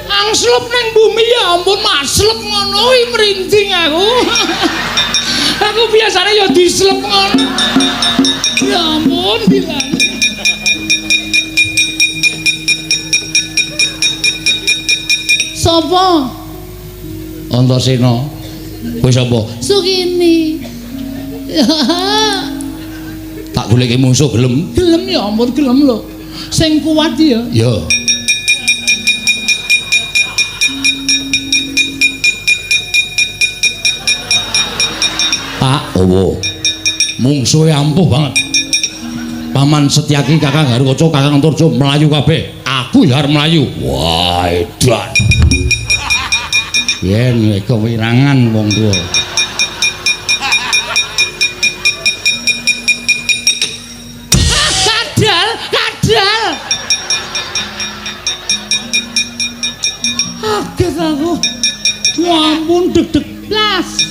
Angslup ning bumi ya ampun maslep ngono kuwi merinding aku. Aku biasane ya dislep ngono. Ya ampun bilang. Sapa? Antasena. Kowe sapa? Sukini. Tak goleke mungsuh gelem. Gelem ya ampun gelem lho. Sing kuat ya. Ya. Pak, owo. Mungsuhe ampuh banget. Paman Setyaki, Kakang Garukaca, Kakang Antarja mlayu kabeh. Aku ya arep mlayu. Wah, edan. Yen kewirangan wong tuwa. Kadal, kadal. Kaget aku. Ya ampun deg-deg blas.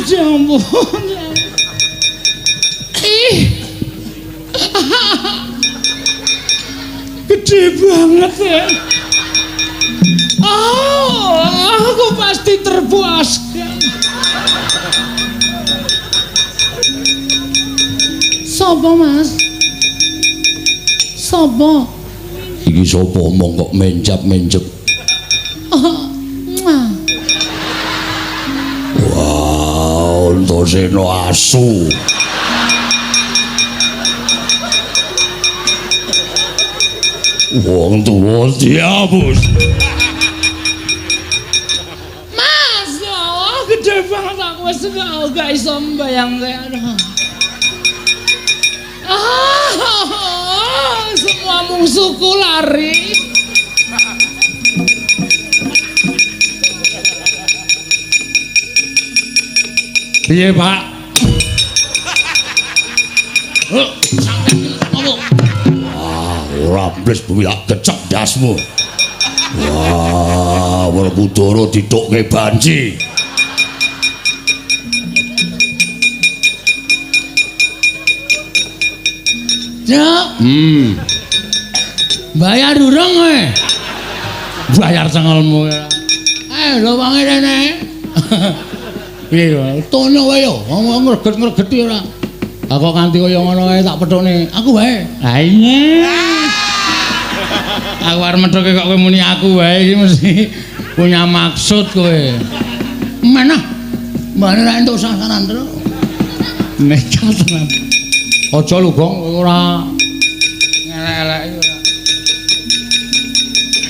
Ya ampun. Ih. Gede banget ya. Oh, aku pasti terpuaskan. Sopo, Mas? Sopo? Iki sapa omong kok menjap-menjep? Oh, muah. Wah, Antasena asu. Wong tuwa diapus. Mas, oh, gede banget aku wis gak iso mbayangke. Ah, semua mungsuhku lari. Piye, Pak? Wah, ora mbles bumi tak gecek ndasmu. Wah, Werkudara ditukke banci. Cuk. Bayar durung kowe? Bayar cengelmu. Lho wangi rene. Piye kowe? Tono wae yo, wong ngreget-ngregeti ora. Lah kok nganti kaya ngono wae tak pethukne. Aku wae. Ha iya. Aku arep methuke kok kowe muni aku wae iki mesti punya maksud kowe. Menah. Mbane ra entuk sasaran terus. Nekat tenan. Aja lho, Gong, ora ngelek-eleki ora.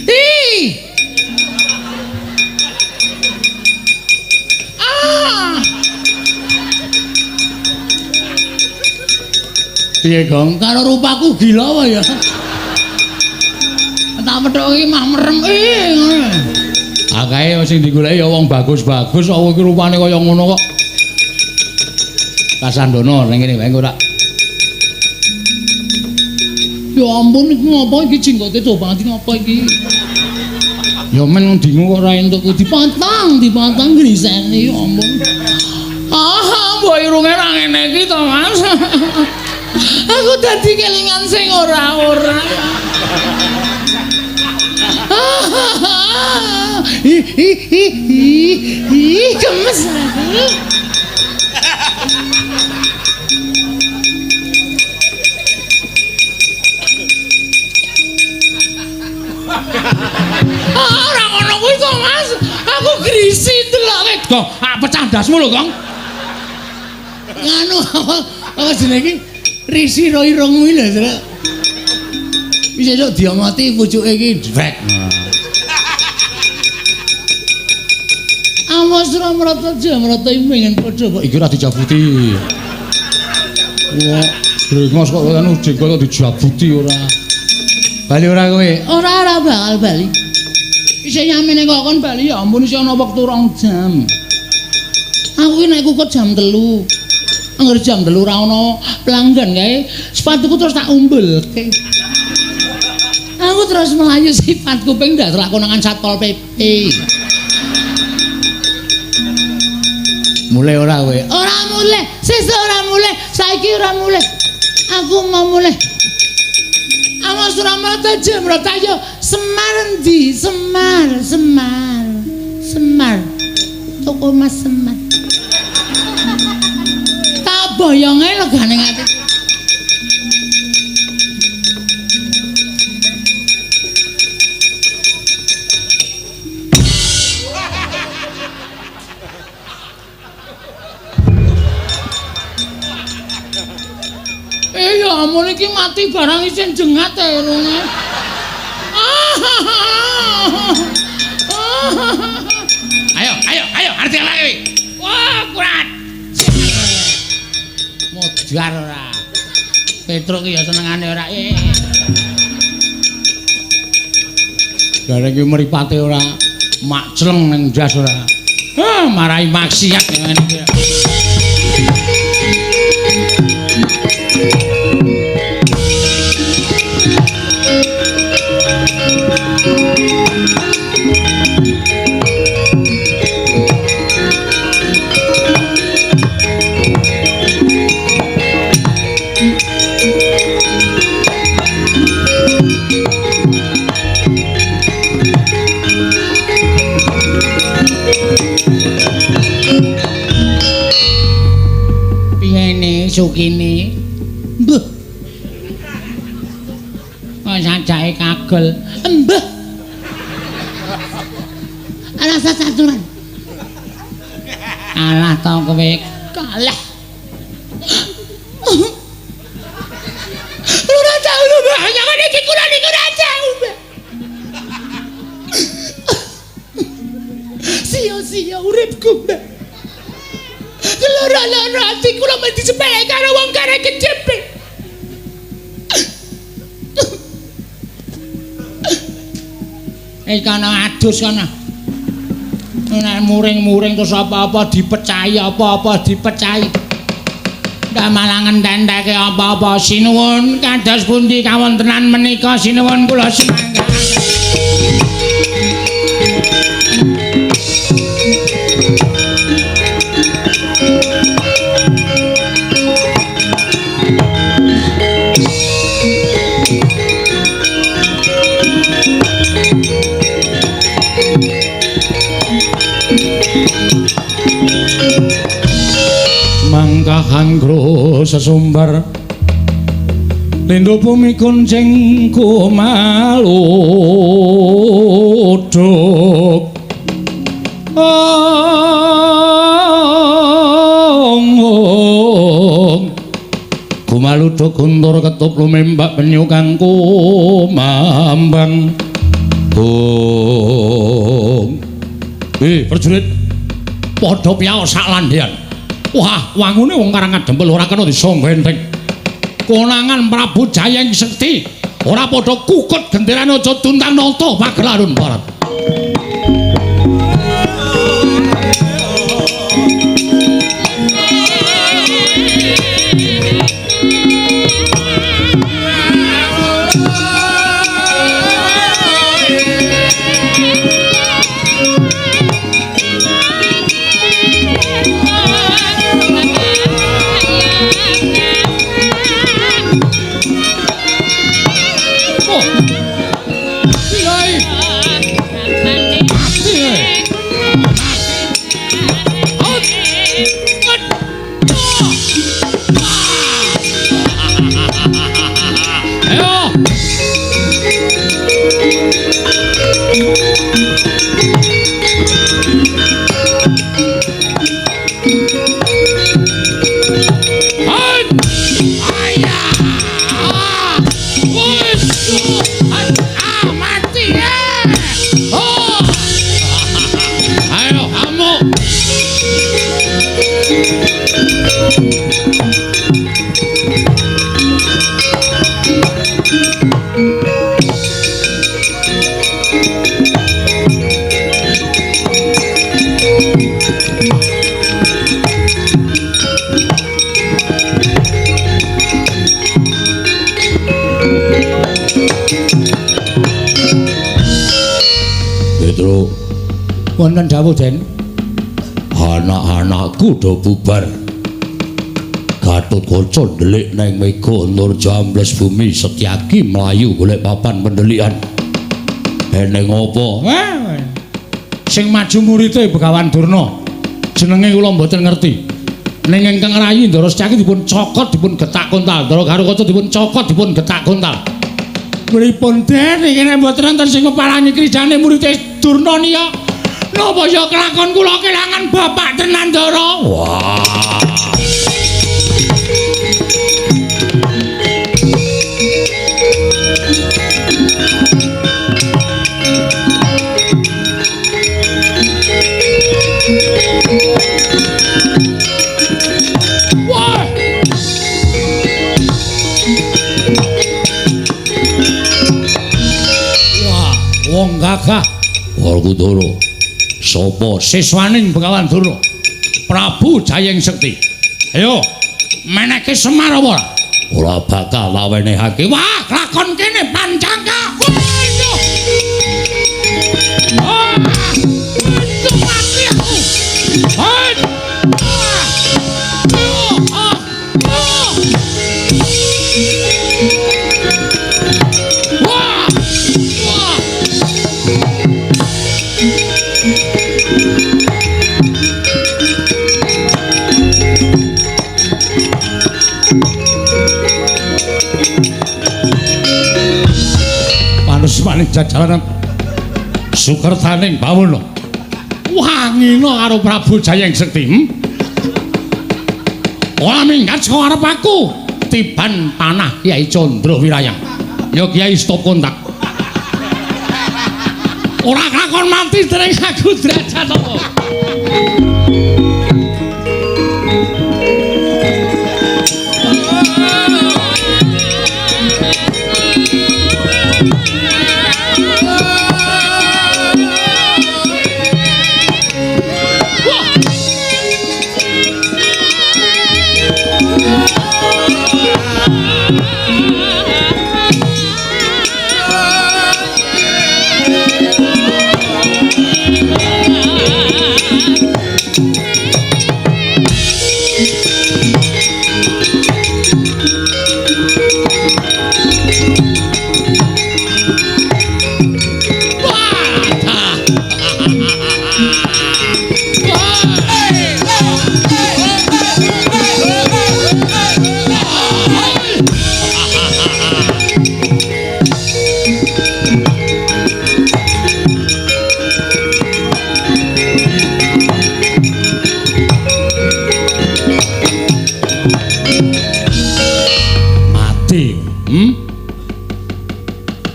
Ih. Ah. Piye, Gong? Karo rupaku gila apa ya? Tak pethuki iki mah merem. Ngono. Akae sing digoleki ya wong bagus-bagus kok iki rupane kaya ngono kok. Kasandono ning kene wae ora. Ya ampun iki ngopo iki jenggote coba banget ngopo iki? Ya men dingu kok ora entuk ku dipotong, dipotong grisene ya ampun. Ah, mbok irunge ra ngene iki to, Mas. Aku dadi kelingan sing ora-ora. Ih ih ih ih, gemes aku. Ora ngono kuwi to, Mas. Aku grisi deloke. Gong, ah pecah ndasmu lho, Gong. Nganu apa jenenge iki? Risi ro irung kuwi lho, Truk. Wis esuk diomoti pucuke iki drek. Awas ora mrata jamrata pengen padha kok iki ora dijabuti. Wah, brengos kok anu jenggot kok dijabuti ora. Bali ora kowe? Ora ora bakal bali. Isih yamene kok kon bali ya ampun isih ana wektu 2 jam. Aku ki nek kukut jam 3. Angger jam 3 ora ana pelanggan kae, sepatuku terus tak umbulke. Aku terus melayu sifat kuping ndak lakonangan Satpol PP. Mulai ora kowe? Ora mulai, sesuk ora mulai, saiki ora mulai. Aku mau mulai. Awas ora mrata jemrata yo Semar endi? Semar, Semar. Semar. Toko Mas Semar. Tak boyonge legane ati. Ya ampun iki mati barang isin jengat e irunge. Ayo, ayo, ayo, arti lagi. Wah, kurat. Modar ora. Petruk ki ya senengane ora. Gareng ki mripate ora makcleng ning ndas ora. Hah, marai maksiat ngene iki. Sukini mbah kok sajake kagel mbah rasa caturan kalah to kowe kalah ora tau lho mbah nyangane iki kula niku ora tau mbah sia-sia uripku mbah. Loro-loro ati kula mesti disepelek karo wong kare kejepit. Kana adus kana. Nek muring-muring terus apa-apa dipecahi, apa-apa dipecahi. Ndak malah ngententeke apa-apa. Sinuwun kados pundi kawontenan menika sinuwun kula sumangga. Mangkahangro sesumbar lindo bumi kuncing kumaluduk ong kumaluduk guntur ketup lumembak penyu kang kumambang. Ong prajurit padha piyaos sak landhean. Wah, wangune wong Karang Kadempel ora kena disangga enteng. Konangan Prabu Jayeng Sekti Ora padha kukut genderane aja tuntang nata pagelaran Barat. Petro, wonten dawuh Den. Anak-anakku do bubar. Gatotkaca ndelik neng mega Antarja ambles bumi, Setyaki mlayu golek papan pendelikan. Eneng apa? Sing maju murite Begawan Durna. Jenenge kula mboten ngerti. Ning ingkang rayi Ndara Setyaki dipun cokot dipun getak kontal. Ndara Garukaca dipun cokot dipun getak kontal. Pripun Den iki nek mboten wonten sing ngeparangi krijane murite Durna niya. Napa ya kelakon kula kelangan bapak tenan Ndara? Wah. Wah. Wah, wong gagah Werkudara. Sapa siswaning Begawan Durna? Prabu Jayeng Sekti. Ayo, meneke Semar apa ora? Ora bakal lawenehake. Wah, lakon kene pancangka. Waduh. Ah, waduh mati aku. Ah. Ah. Ah. Wah. Wah. Panusmaning jajaranan sukertaning bawana. Wangina karo Prabu Jayeng Sekti. Ora minggat saka arep aku. Tiban panah Kyai Candra Wirayang. Ya Kyai stop kontak. Ora kakon mati dereng aku derajat apa.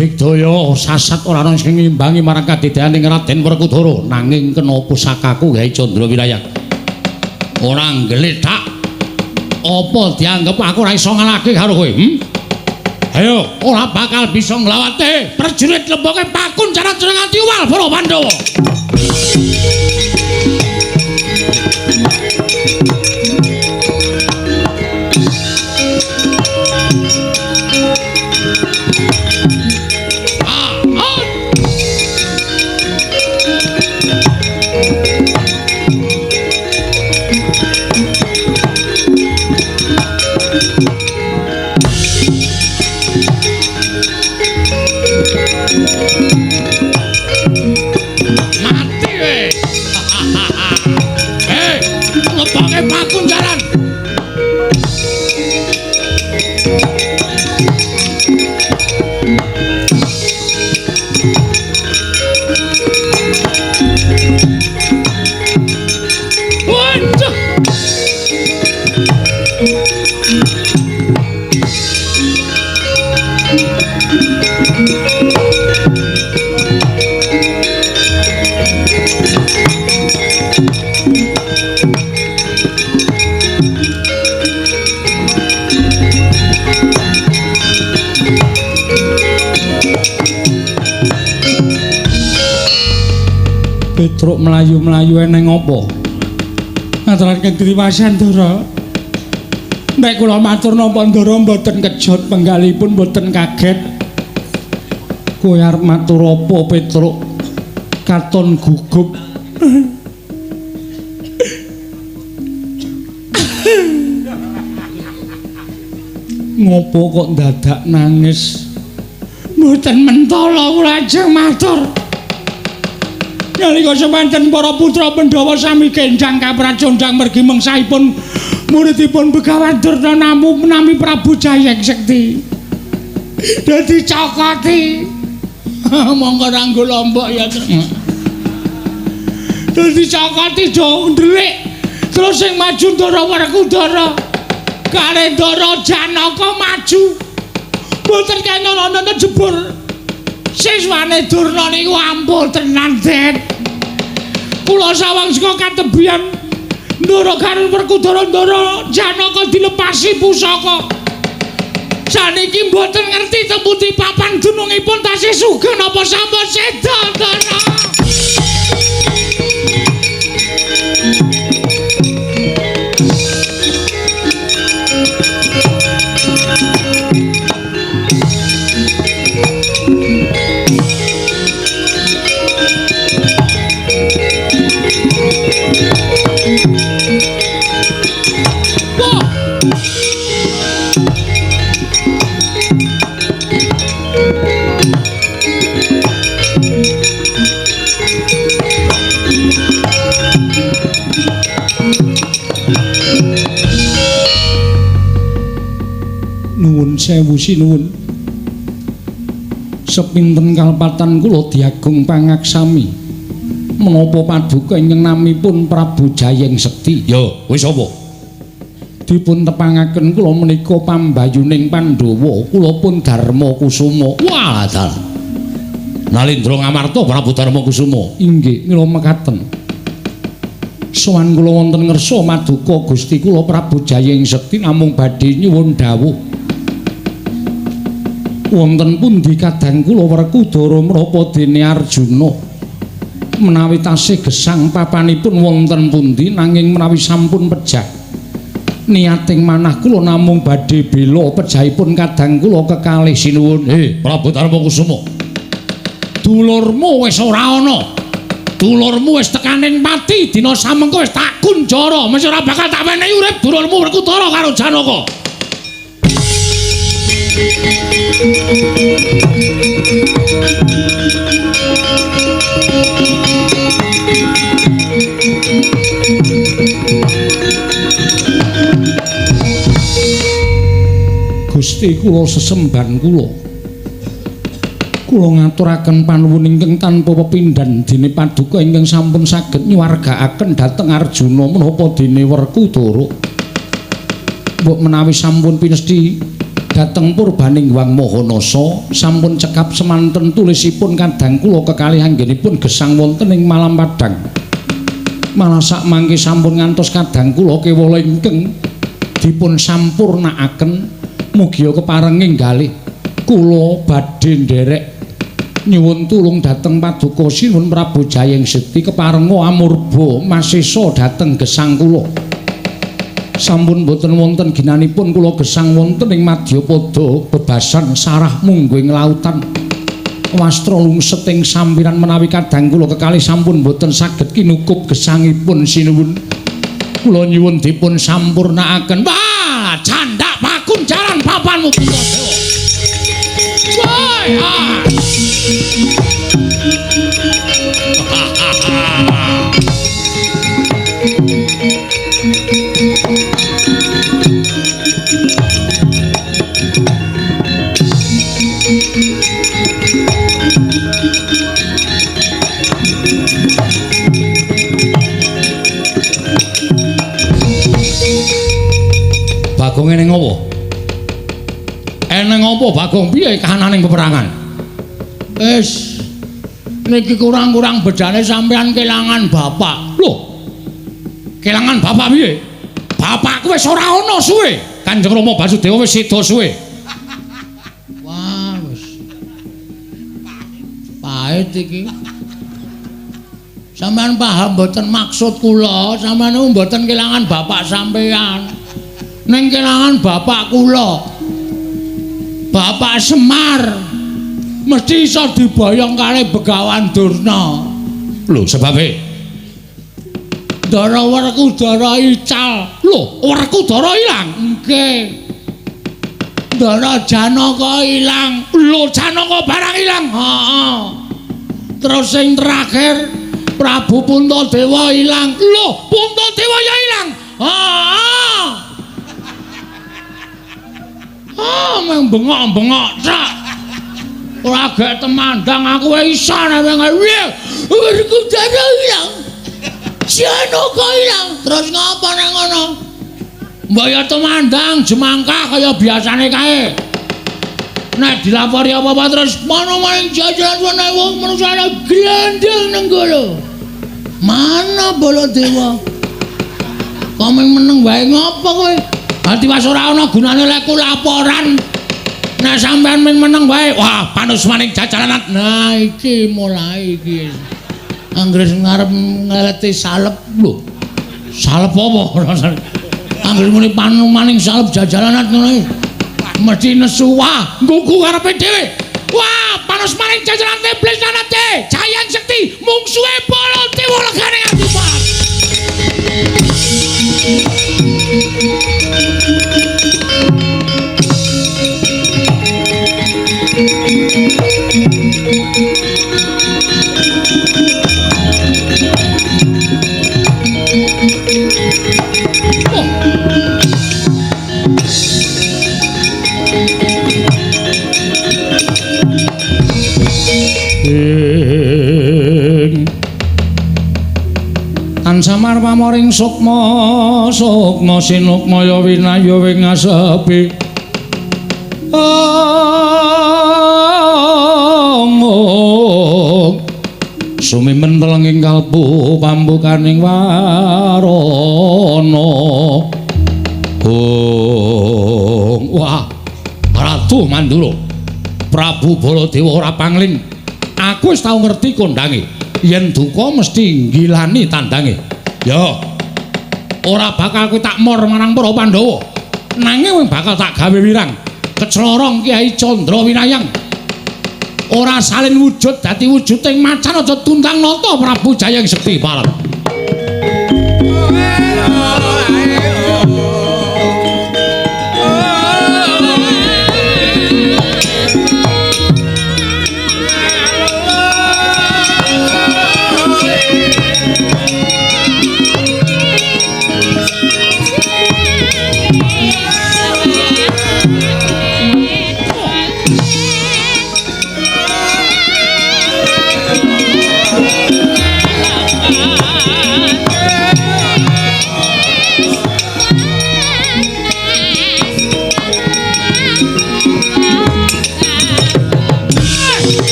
Digdaya sasat ora ana sing ngimbangi marang kadedaning Raden Werkudara, nanging kena pusakaku Kyai Candra Wirayang. Ora nggletak. Apa dianggep aku ora iso ngalahke karo kowe? Ayo, ora bakal bisa nglawate prajurit lemboke pakunjaran jeneng nganti uwal para Pandhawa. Petruk mlayu-mlayu eneng apa? Ngaturaken triwasan Ndara. Nek kula matur napa Ndara mboten kejot penggalipun mboten kaget. Kowe arep matur apa Petruk? Katon gugup. Ngopo kok dadak nangis? Mboten mentala kula ajeng matur. Nalika semanten para putra Pandhawa sami kendhang kapracondhang mergi mengsahipun muridipun Begawan Durna namu nami Prabu Jayeng Sekti. Dadi cokoti. Monggo ranggo lombok ya. Dadi cokoti do ndelik. Terus sing maju Ndara Werkudara. Kare Ndara Janaka maju. Mboten kena ana jebur. Siswane Durna niku ampuh tenan, Det. Kula sawang saka katebian Ndara karo Werkudara Ndara Janaka dilepasi pusaka. Saniki mboten ngerti temputi papan dunungipun tasih sugeng napa sampun seda, Ndara. Nuwun sewu sinuwun. Sepinten kalpatan kula diagung pangaksami. Menapa paduka ingkang namipun Prabu Jayeng Sekti? Ya, wis apa? Dipun tepangaken kula menika pambayuning Pandhawa, kula pun Darma Kusuma. Wah, dalah. Nalindra Ngamarta Prabu Darma Kusuma. Inggih, mila mekaten. Sowan kula wonten ngersa maduka Gusti kula Prabu Jayeng Sekti namung badhe nyuwun dawuh. Wonten pundi kadang kula Werkudara menapa dene Arjuna? Menawi tasih gesang papanipun wonten pundi nanging menawi sampun pejah niating manah kula namung badhe bela pejahipun kadang kula kekalih sinuwun. Prabu Darma Kusuma, dulurmu wis ora ana. Dulurmu wis tekaning pati dina samengko wis tak kunjara, mesti ora bakal tak wenehi urip dulurmu Werkudara karo Janaka. Gusti kula sesembahan kula. Kula ngaturaken panuwun ingkang tanpa pepindhan dene paduka ingkang sampun saged nyuwargaaken dhateng Arjuna menapa dene Werkudara. Mbok menawi sampun pinesti dhateng purbaning Hyang Mahanasa sampun cekap semanten tulisipun kadang kula kekalih anggenipun gesang wonten ing Malam Padang. Malah sakmangke sampun ngantos kadang kula kewala ingkang dipun sampurnakaken mugia keparenging galih. Kula badhe nderek nyuwun tulung dhateng Paduka Sinuwun Prabu Jayeng Sekti keparenga amurba masesa dhateng gesang kula. Sampun boten wonten ginanipun kula gesang wonten ing madyapada bebasan sarah mungguing lautan. Wastra lungset ing sampiran menawi kadang kula kekalih sampun boten saged kinukup gesangipun sinuwun. Kula nyuwun dipun sampurnaaken. Wah, candak pakunjaran papanmu Puntadewa. Woi, ah. Bagong eneng apa? Eneng apa Bagong? Piye kahananing peperangan? Wis niki kurang-kurang bedane sampean kelangan bapak. Lho. Kelangan bapak piye? Bapakku wis ora ana suwe. Kanjeng Rama Basudewa wis seda suwe. Wah, wis. Pahit iki. Sampean paham mboten maksud kula? Sampean niku mboten kelangan bapak sampean. Ning kelangan bapak kula. Bapak Semar mesti iso diboyong kali Begawan Durna. Lho, sebabe? Ndara Werkudara ical. Lho, Werkudara ilang? Nggih. Ndara Janaka ilang. Lho, Janaka barang ilang. Heeh. Terus sing terakhir Prabu Puntadewa ilang. Lho, Puntadewa ya ilang. Heeh. Ah, meng bengok-bengok tok. Ora gek temandang aku iso nek piye. Werkudara ilang. Janaka ilang. Terus ngapa nek ngono? Mbok ya temandang jemangkah kaya biasane kae. Nek dilapori apa-apa terus mono maring jajaran ana wong manusa glendeng nenggala. Mana Baladewa? Kok meng meneng wae ngopo kowe? Ati was ora ana gunane lek ku laporan. Nek sampean ming meneng wae, wah panus maning jajaran. Nah iki mulai iki. Anggere ngarep ngeleti salep lho. Salep apa? Anggere muni panumaning salep jajalanan ngono iki. Mesti nesu wah, nggugu karepe dhewe. Wah, panus maning jajaran iblis lanate. Jayang Sekti mungsuhe Baladewa legane nganti pas. Tan samar pamoring sukma sukma sinukmaya winaya wing asepi. Ong sumimen telenging kalbu pambukaning warana. Ong wah Ratu Mandura Prabu Baladewa ora pangling. Aku wis tau ngerti kondange. Yen duka mesti nggilani tandange. Ya. Ora bakal kowe tak mor marang para Pandhawa. Nanging bakal tak gawe wirang. Kecelorong Kyai Candra Winayang. Ora salin wujud dadi wujuding macan aja tundang nata Prabu Jayeng Sekti Parang.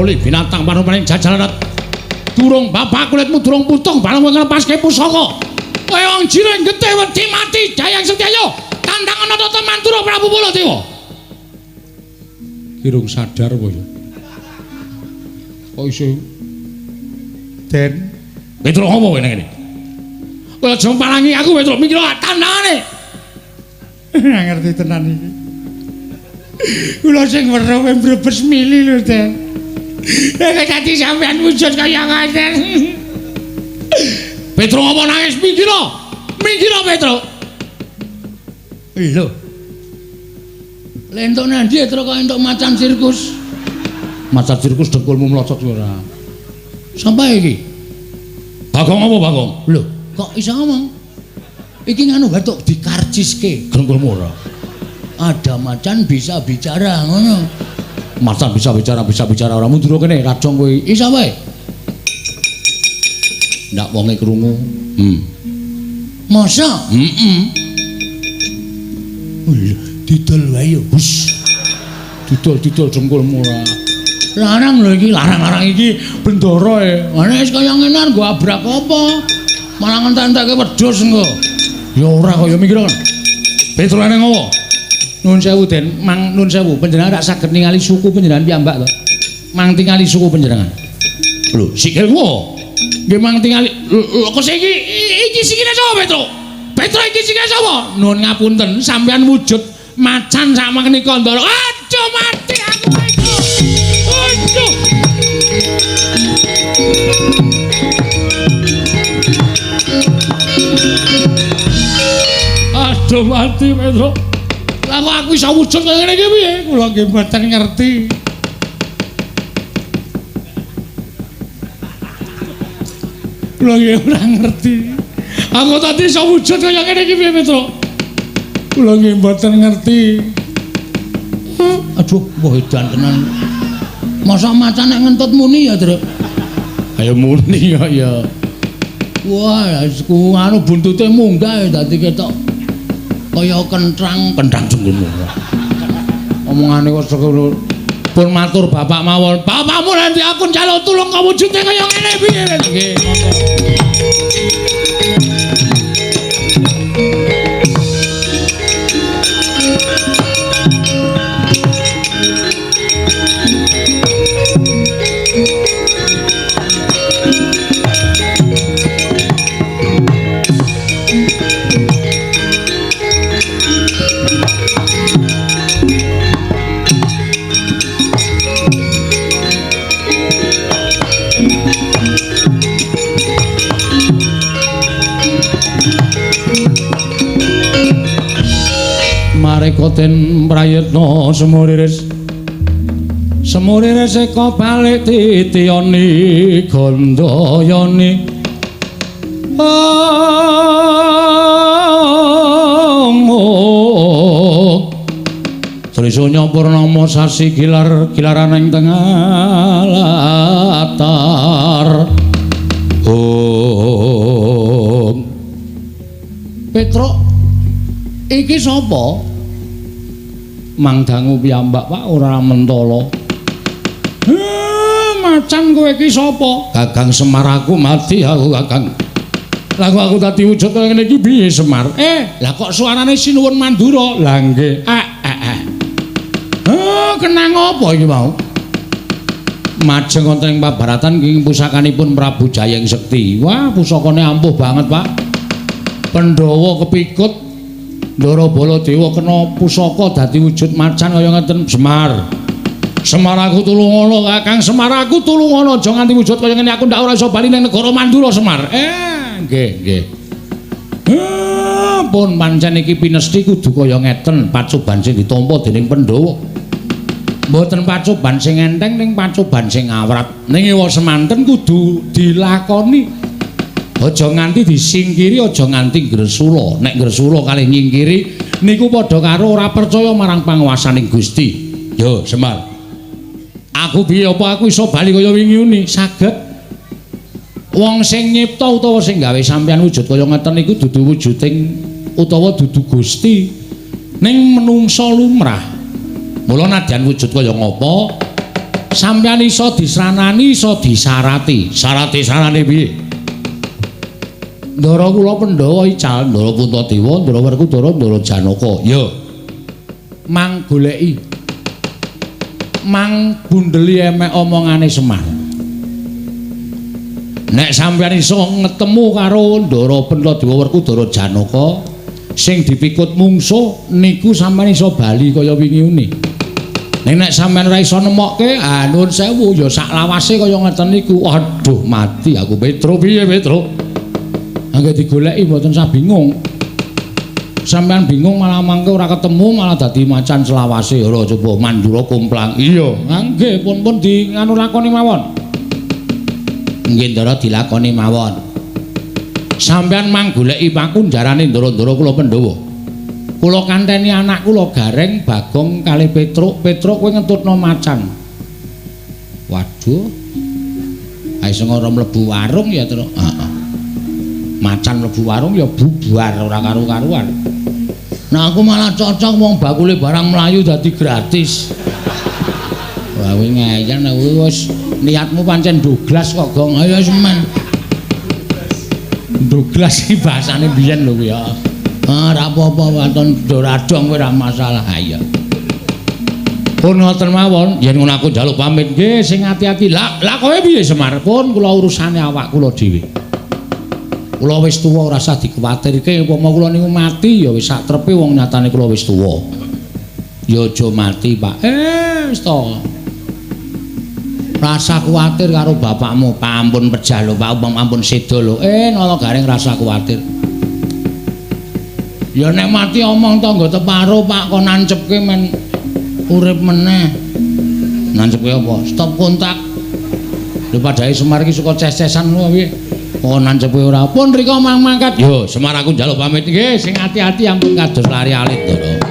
Bali binatang parupaning jajalarat. Durung bapak kulitmu durung putung bareng kowe nglepaske pusaka. Kowe wong jiring getih wedi mati Dayang Setyaya. Tandang ana tata Mandura Prabu Baladewa. Kirung sadar kowe ya. Kok iso Den Petro ngopo kowe nang kene? Kowe aja palangi aku Petro, mikir tandangane. Ora ngerti tenan iki. Kula sing weruh kowe mbrebes mili lho, Den. Nek dadi sampean wujud kaya ngoten. Petro ngopo nangis minggir. Minggir Petro. Lho. Lentuk nang ndi Petro kok entuk macan sirkus? Macan sirkus dengkulmu mlocot ora. Sapa iki? Bagong apa Bagong? Lho, kok iso ngomong? Iki nganu batuk dikarciske. Dengkulmu ora. Ada macan bisa bicara ngono. Macan bisa bicara ora mundur kene rajong kowe. Iso wae. Ndak wonge krungu. Masa? Heeh. Lho, didol wae yo. Hus. Didol-didol dengkulmu ora. Larang lho iki, larang-larang iki bendara e. Ana wis kaya ngene nggo abrak apa? Malah ngentek-entekke wedhus engko. Ya ora kaya mikir kan. Petro nang ngopo? Nuwun sewu Den, mang nuwun sewu, panjenengan rak saged ningali suku panjenengan piyambak to? Mang tingali suku panjenengan. Lho, sikilmu. Nggih mang tingali. Lho, kok iki iki sikile sapa Petro? Petro iki sikile sapa? Nuwun ngapunten, sampean wujud macan sak menika Ndara. Aduh mati aku Petro. Aduh. Aduh mati Petro. Lah kok aku iso wujud kaya ngene iki piye? Kula nggih mboten ngerti. Kula nggih ora ngerti. Aku tadi iso wujud kaya ngene iki piye, Petro? Kula nggih mboten ngerti. Aduh, wah edan tenan. Masa macan nek ngentut muni ya, Truk? Ayo muni kok ya. Wah, ku anu buntute munggah dadi ketok kaya kentrang, kentrang jengkulmu. Omongane kok sekono. Pun matur bapak mawon. Bapakmu nanti aku njaluk tulung kok wujude kaya ngene piye? Nggih, monggo. Mareka den prayitna semuriris semuriris eka balik titiyani gandayani amuk Trisunya purnama sasi gilar gilaran ing tengah latar. Om Petruk iki sapa? Mang dangu piyambak Pak ora mentala. Macan kowe iki sapa? Kakang Semar aku mati aku Kakang. Lah kok aku dadi wujud kaya ngene iki piye Semar? Lah kok suarane Sinuwun Mandura? Lah nggih. Kenang apa iki mau? Majeng wonten ing pabaratan ing pusakanipun Prabu Jayeng Sekti. Wah, pusakane ampuh banget, Pak. Pandhawa kepikut Ndara Baladewa kena pusaka dadi wujud macan kaya ngeten. Semar. Semar aku tulungono, Kakang Semar aku tulungono, aja nganti wujud kaya ngene aku ndak ora iso bali ning negara Mandura Semar. Nggih, nggih. Pun pancen iki pinesti kudu kaya ngeten, pacoban sing ditampa dening Pandhawa. Mboten pacoban sing enteng ning pacoban sing awrat. Ning ewa semanten kudu dilakoni. Aja nganti disingkiri, aja nganti gresula. Nek gresula kalih nyingkiri niku padha karo ora percaya marang panguwasaning Gusti. Yo, Semar. Aku piye apa aku iso bali kaya wingi uni? Saged. Wong sing nyipta utawa sing gawe sampeyan wujud kaya ngeten niku dudu wujuding utawa dudu Gusti. Ning menungsa lumrah. Mula nadyan wujud kaya ngapa Sampeyan iso disranani, iso disarati. Sarati-sarane piye? Ndara kula Pandhawa ical, Ndara Puntadewa, Ndara Werkudara, Ndara Janaka. Ya. Mang goleki. Mang bundeli emek omongane Semar. Nek sampeyan iso ngetemu karo Ndara Puntadewa, Werkudara, Janaka sing dipikut mungsuh niku sampeyan iso bali kaya wingi une. Ning nek sampeyan ora iso nemokke, ah nuwun sewu ya sak lawase kaya ngeten niku. Aduh, mati aku Petro. Piye Petro? Angge digoleki mboten sah bingung. Sampeyan bingung malah mangke ora ketemu malah dadi macan selawase. Ora coba Mandura komplang. Iya, nggih pun-pun di nganu lakoni mawon. Nggih Ndara dilakoni mawon. Sampeyan mang goleki pakunjarane ndara-ndara kula Pandhawa. Kula kanteni anak kula Gareng, Bagong kalih Petruk. Petruk kowe ngentutno macan. Waduh. Ae sing ora mlebu warung ya, Truk. Heeh. Macan mlebu warung ya bubar ora karu-karuan. Nah aku malah cocok wong bakule barang mlayu dadi gratis. Wah kowe ngeyel nek wis niatmu pancen Douglas kok, Gong. Ayo semen. Douglas iki bahasane biyen lho kuwi ya. Ah, ora apa-apa waton doradong kowe ora masalah. Ha iya. Pun ngoten mawon, yen ngono aku njaluk pamit nggih sing ati-ati. Lah, lah kowe piye Semar? Pun kula urusane awak kula dhewe. Kula wis tuwa ora usah dikuwatirke, upama kula niku mati ya wis sak trepe wong nyatane kula wis tuwa. Ya aja mati, Pak. Wis to. Rasa kuwatir karo bapakmu, ampun pejah lho, Pak, ampun seda lho. Nala Gareng rasa kuwatir. Ya nek mati omong tangga teparo, Pak, kon nancepke men urip meneh. Nancepke apa? Stop kontak. Lho padhae Semar iki suka ces-cesan ngono piye? Kon nancepke ora. Pun rika mang mangkat. Yo, Semar aku njaluk pamit nggih, sing ati-ati ampun kados lari alit, Ndara.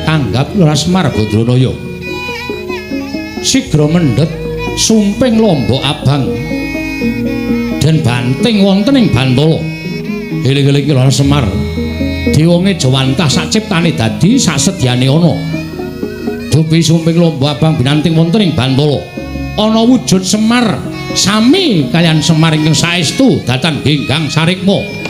Tanggap Semar Badranaya. Sigra mendhet sumping lombok abang den banting wonten ing Bantala. Eling-eling ki Semar. Dewange jawantah sak ciptane dadi sak sedyane ana. Dupi sumping lombok abang binanting wonten ing Bantala. Ana wujud Semar sami kaliyan Semar ingkang saestu datan genggang sarikma.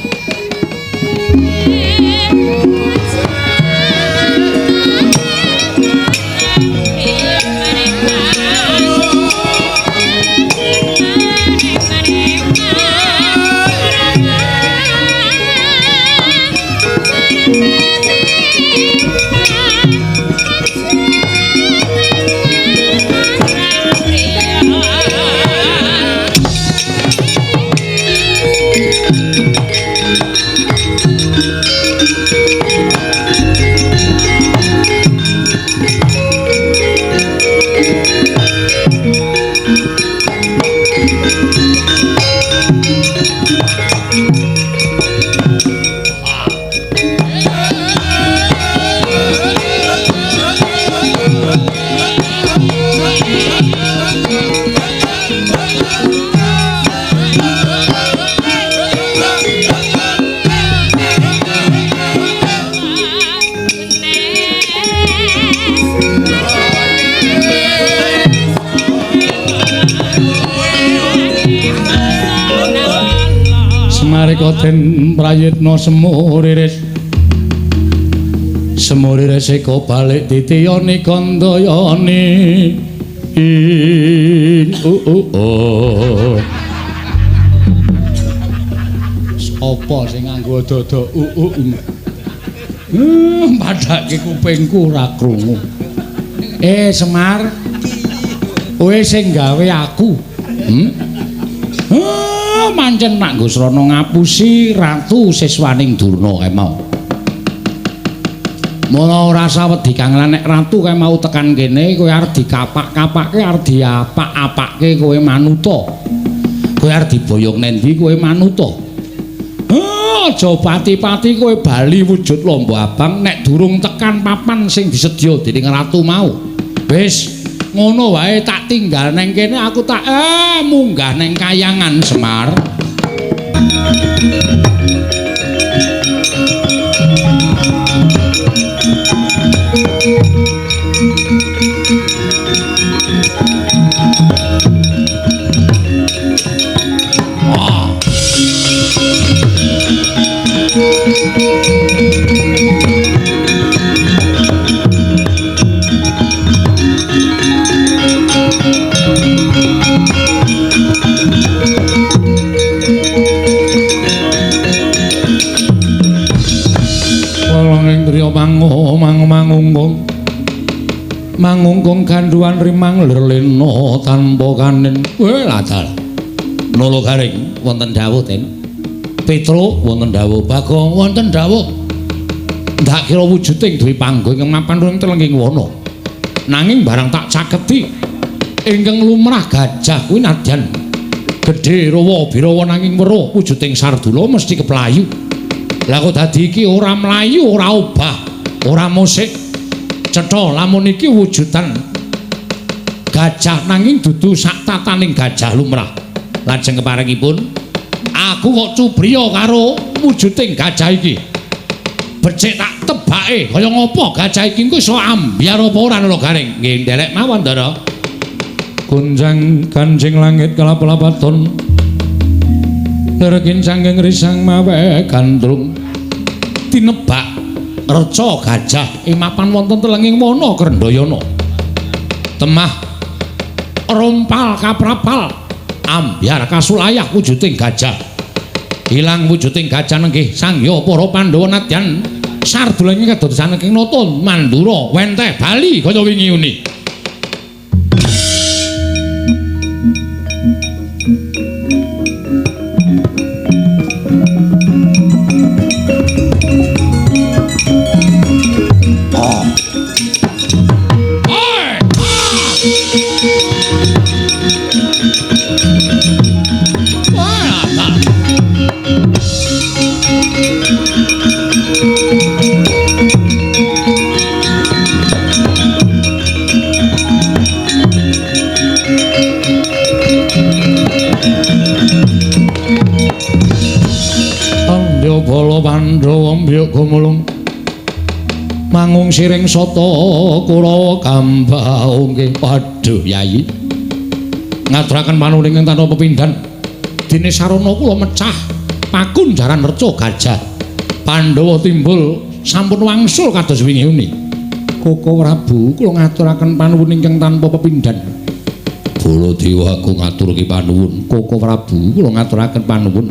Den prayitna semuriris semuriris eka balik titiyani kandayani ing sapa sing nganggo dada padhake kupingku ora krungu. Semar kowe sing gawe aku. Pancen nak nggo srana ngapusi ratu siswaning Durna kae mau. Mula ora usah wedi Kang lan nek ratu kae mau tekan kene kowe arep dikapak-kapake arep diapak-apake kowe manuta. Kowe arep diboyong nendi kowe manuta. Aja pati-pati kowe bali wujud lombo abang nek durung tekan papan sing disedya dening ratu mau. Wis ngono wae tak tinggal neng kene aku tak munggah neng kayangan Semar. Mangungkung ganduan rimang lerlena tanpa kanen. Ladal. Nolo garing wonten dawuh Den. Petruk wonten dawuh, Bagong wonten dawuh. Ndak kira wujuding duwe panggo ingkang mapan ing telenging wana. Nanging barang tak caketi ingkang lumrah gajah kuwi nadyan gedhe rawa birawa nanging weruh wujuding sardula mesti keplayu. Lah kok dadi iki ora mlayu, ora obah, ora musik. Cetha lamun iki wujudan gajah nanging dudu sak tataning gajah lumrah. Lajeng keparengipun aku kok cubriya karo wujuding gajah iki. Becik tak tebake kaya ngopo gajah iki engko iso ambyar apa ora lho garing. Nggih nderek mawon Ndara. Kunjang kanjing langit kelap-lapaton. Lerkin sanggeng risang mawe gandrung tinebak reca gajah ing mapan wonten telenging wana Krendhayana. Temah rompal kaprapal ambyar kasulayah wujuding gajah. Ilang wujuding gajah nenggih sangya para Pandhawa nadyan sardula ing kadosan ing nata Mandura wenteh bali kaya wingi uni. Pandhawa mbyuk gumulung mangung siring sata Kurawa gambaungke. Waduh Yayi, ngaturaken panuwun ingkang tanpa pepindhan dene sarana kula mecah pakunjaran reca gajah Pandhawa timbul sampun wangsul kados wingi uni. Koko Prabu kula ngaturaken panuwun ingkang tanpa pepindhan. Baladewa aku ngaturke panuwun. Koko Prabu kula ngaturaken panuwun.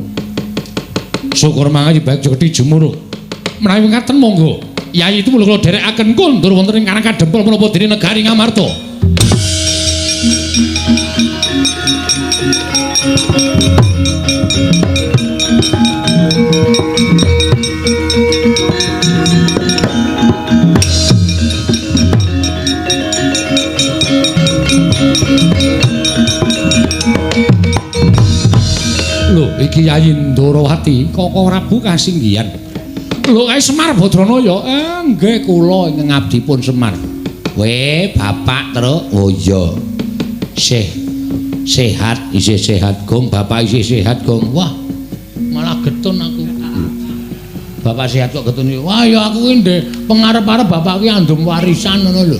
Syukur mangayu baik jogeti jumuruh. Menawi ngaten monggo. Yayi itu kula dherekaken kondur wonten ing Karang Kadempel menapa dene negari Ngamarta. Lho iki Yayi Ndorowati, Koko Prabu kasinggihan. Lho kae Semar Badranaya. Nggih kula ingkang abdipun Semar. Weh, bapak truk. Oh iya. Sih sehat, isih sehat, Gong. Bapak isih sehat, Gong. Wah, malah getun aku. Bapak sehat kok getun. Wah, ya aku ki ndek pengarep-arep bapak ki andum warisan ngono lho.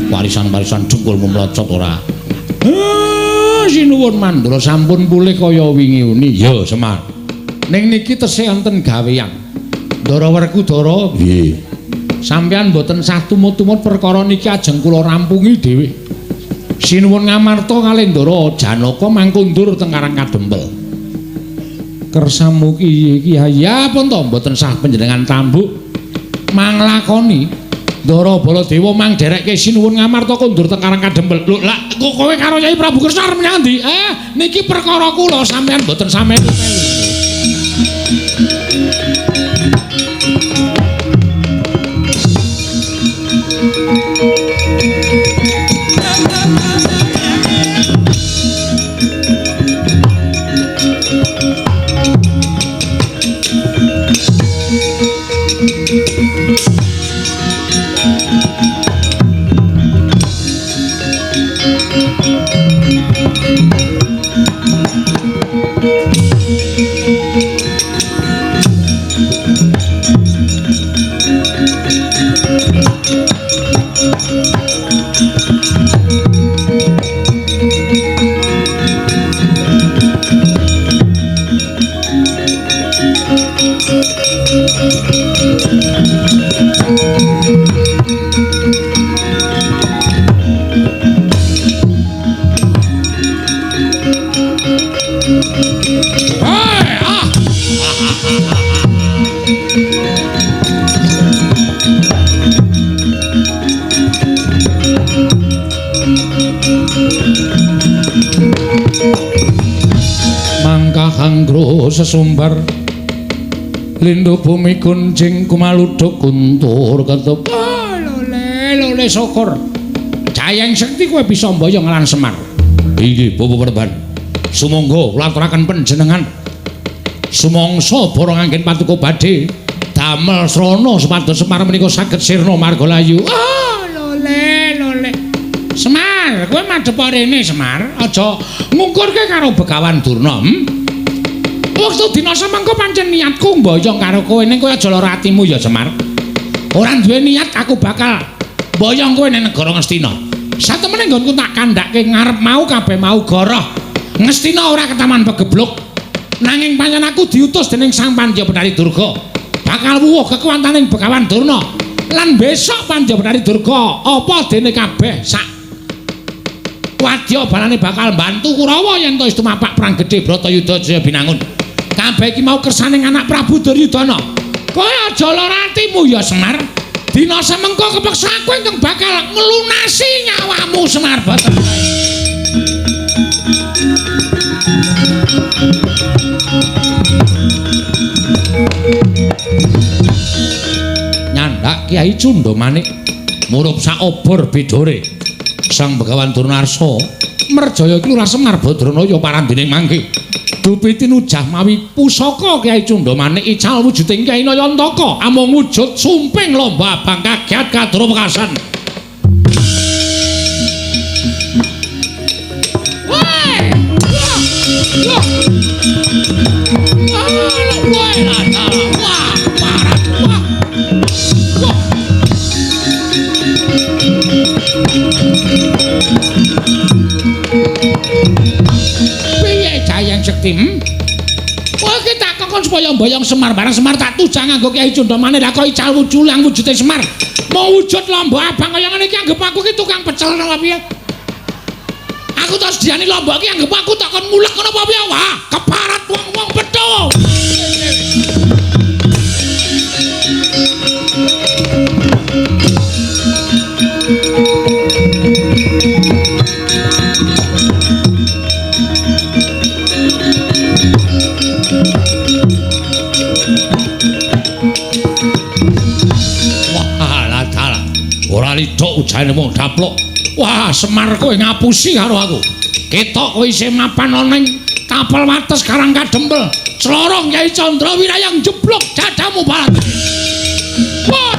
Warisan-warisan dengkulmu mlocot ora. Sinuwun Mandura sampun pulih kaya wingi uni. Ya, Semar. Ning niki tesih enten gawean. Ndara Werkudara, nggih. Sampeyan mboten sah tumut-tumut perkara niki ajeng kula rampungi dhewe. Sinuwun Ngamarta kalih Ndara Janaka mangkundur teng Karang Kadempel. Kersamu ki Kyai, ya pun to mboten sah panjenengan tambuk manglakoni. Ndara Baladewa mang derekke Sinuwun Ngamarta kondur teng Karang Kadempel. Lho, lah kok kowe karo Kyai Prabu Kresna arep menyang ndi? Niki perkara kula sampeyan mboten sampeyan. Mangkahangro sesumbar lindu bumi gunjing kumaluduk kuntur ketup. Lole lole syukur Jayeng Sekti kowe bisa mboyong lan Semar. Inggih Bapak Perban, sumangga kula aturaken panjenengan sumangsa para nganggen patuko badhe damel srana supados Semar menika saged sirna margalayu. Lole lole Semar, kowe madhep rene Semar, aja ngungkurke karo Begawan Durna. Wektu dina semengko pancen niatku mboyong karo kowe, ning kowe aja lara atimu ya Semar. Ora duwe niat aku bakal mboyong kowe ning negara Ngastina. Satemene nggonku tak kandhake ngarep mau kabeh mau goroh. Ngastina ora ketaman pegebluk. Nanging pancen aku diutus dening Sang Pandya Bathari Durga. Bakal wuwuh kekuwataning Begawan Durna. Lan besok Pandya Bathari Durga apa dene kabeh sak wadya balane bakal mbantu Kurawa yen to wis tumapak perang gedhe Bratayuda Jaya Binangun. Kabeh iki mau kersane anak Prabu Duryudana. Kowe aja lara atimu ya Semar. Dina semengko kepeksa aku ingkang bakal nglunasi nyawamu Semar Bathara. Nyandak Kyai Cundamanik murup saobor bidore. Sang Begawan Durnarsa merjaya iki Lurah Semar Badranaya parandene mangke. Dupi tinujah mawi pusaka Kyai Cundamanik ical wujuding Kyai Nayantaka amung wujud sumping lomba abang kagiat kadura wekasan. Woi! Wah! Wah, parat. Wah. Wah. Piye Jayeng Sekti? Kowe iki tak kongkon supaya mboyong Semar, barang Semar tak tujang nganggo Kyai Cundamane, lah kok ical wujulang wujude Semar. Mau wujud lombok abang kaya ngene iki anggep aku iki tukang pecel apa piye? Aku terus diani lombok iki anggep aku tak kon mulek ngono apa piye? Wah, keparat wong-wong petho. Wah, dalah. Ora lidok ujane wong daplok. Wah, Semar kowe ngapusi karo aku. Ketok kowe isih mapan ana ning tapel wates Karang Kadempel. Clorong Kyai Candra Wirayang jeblok dadamu balat. Wah.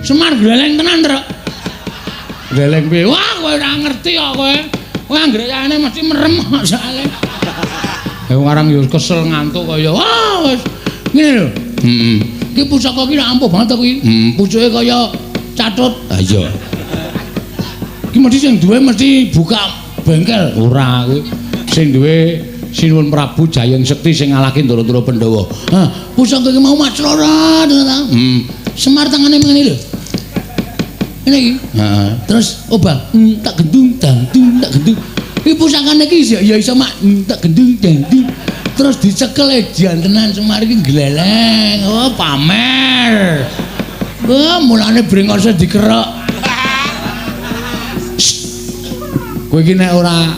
Semar gleleng tenan, Truk. Gleleng piye? Wah, kowe ora ngerti kok kowe. Kowe anggere yane mesti merem kok soalé. Eh warang yo kesel ngantuk kaya wah wis ngene lho. Heeh. Iki pusaka iki ampuh banget to kuwi. Pucuke kaya catut. Ha iya. Iki mesti sing duwe mesti buka bengkel. Ora kuwi. Sing duwe Sinuwun Prabu Jayeng Sekti sing ngalahke Ndara-ndara Pandhawa. Hah, pusaka iki mau maclora ta. Semar tangane ngene lho. Ngene iki. Heeh. Terus obah tak gendung dangdung tak gendung. Iki pusakane iki ya iso mak tak gendung dangdung. Terus dicekel ejian tenan Semar iki gleleng. Oh, pamer. Wah, mulane brengose dikerok. Kowe iki nek ora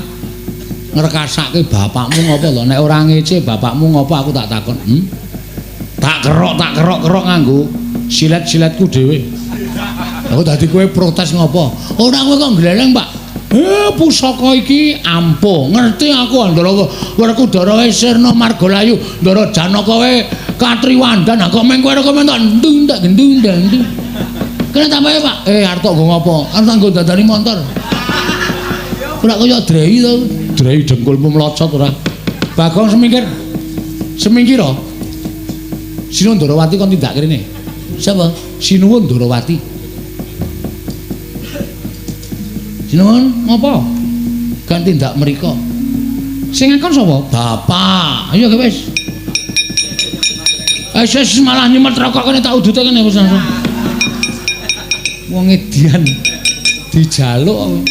ngrekasake bapakmu ngopo lho? Nek ora ngece bapakmu ngopo aku tak takon. Tak kerok-kerok nganggo silet-siletku dhewe. Aku dadi kowe protes ngopo? Ora kowe kok gleleng, Pak. Pusaka iki ampuh. Ngerti aku Ndara Werkudara wae sirna margalayu, Ndara Janaka wae katriwandan. Kok meng kowe kok mentok ndung tak gendung ndang. Kene tambahe, Pak. Arep tok nggo ngopo? Arep tak nggo dandani montor. Ora kaya drei to. Drei dengkulmu mlocot ora. Bagong semingkir. Semingkir to. Sinuwun Ndorowati kon tindak rene. Sapa? Sinuwun Ndorowati. Sinuwun ngopo? Kan tindak mriko. Sing ngakon sapa? Bapak. Ayo wis. Wis malah nyemet rokok kene tak udute kene wis langsung. Wong edian dijaluk.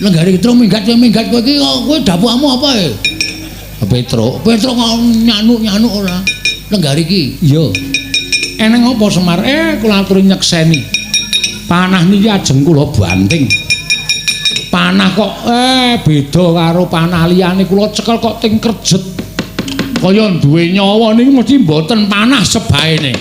Lenggari Petruk minggat minggat kowe iki kowe dapukmu apa e? Petruk, Petruk kok nyanuk-nyanuk ora. Lenggari iki. Iya. Eneng apa Semar? Kula aturi nyekseni. Panah niki ajeng kula banting. Panah kok beda karo panah liyane, kula cekel kok ting krejet. Kaya duwe nyawa niki mesti mboten panah sebaene.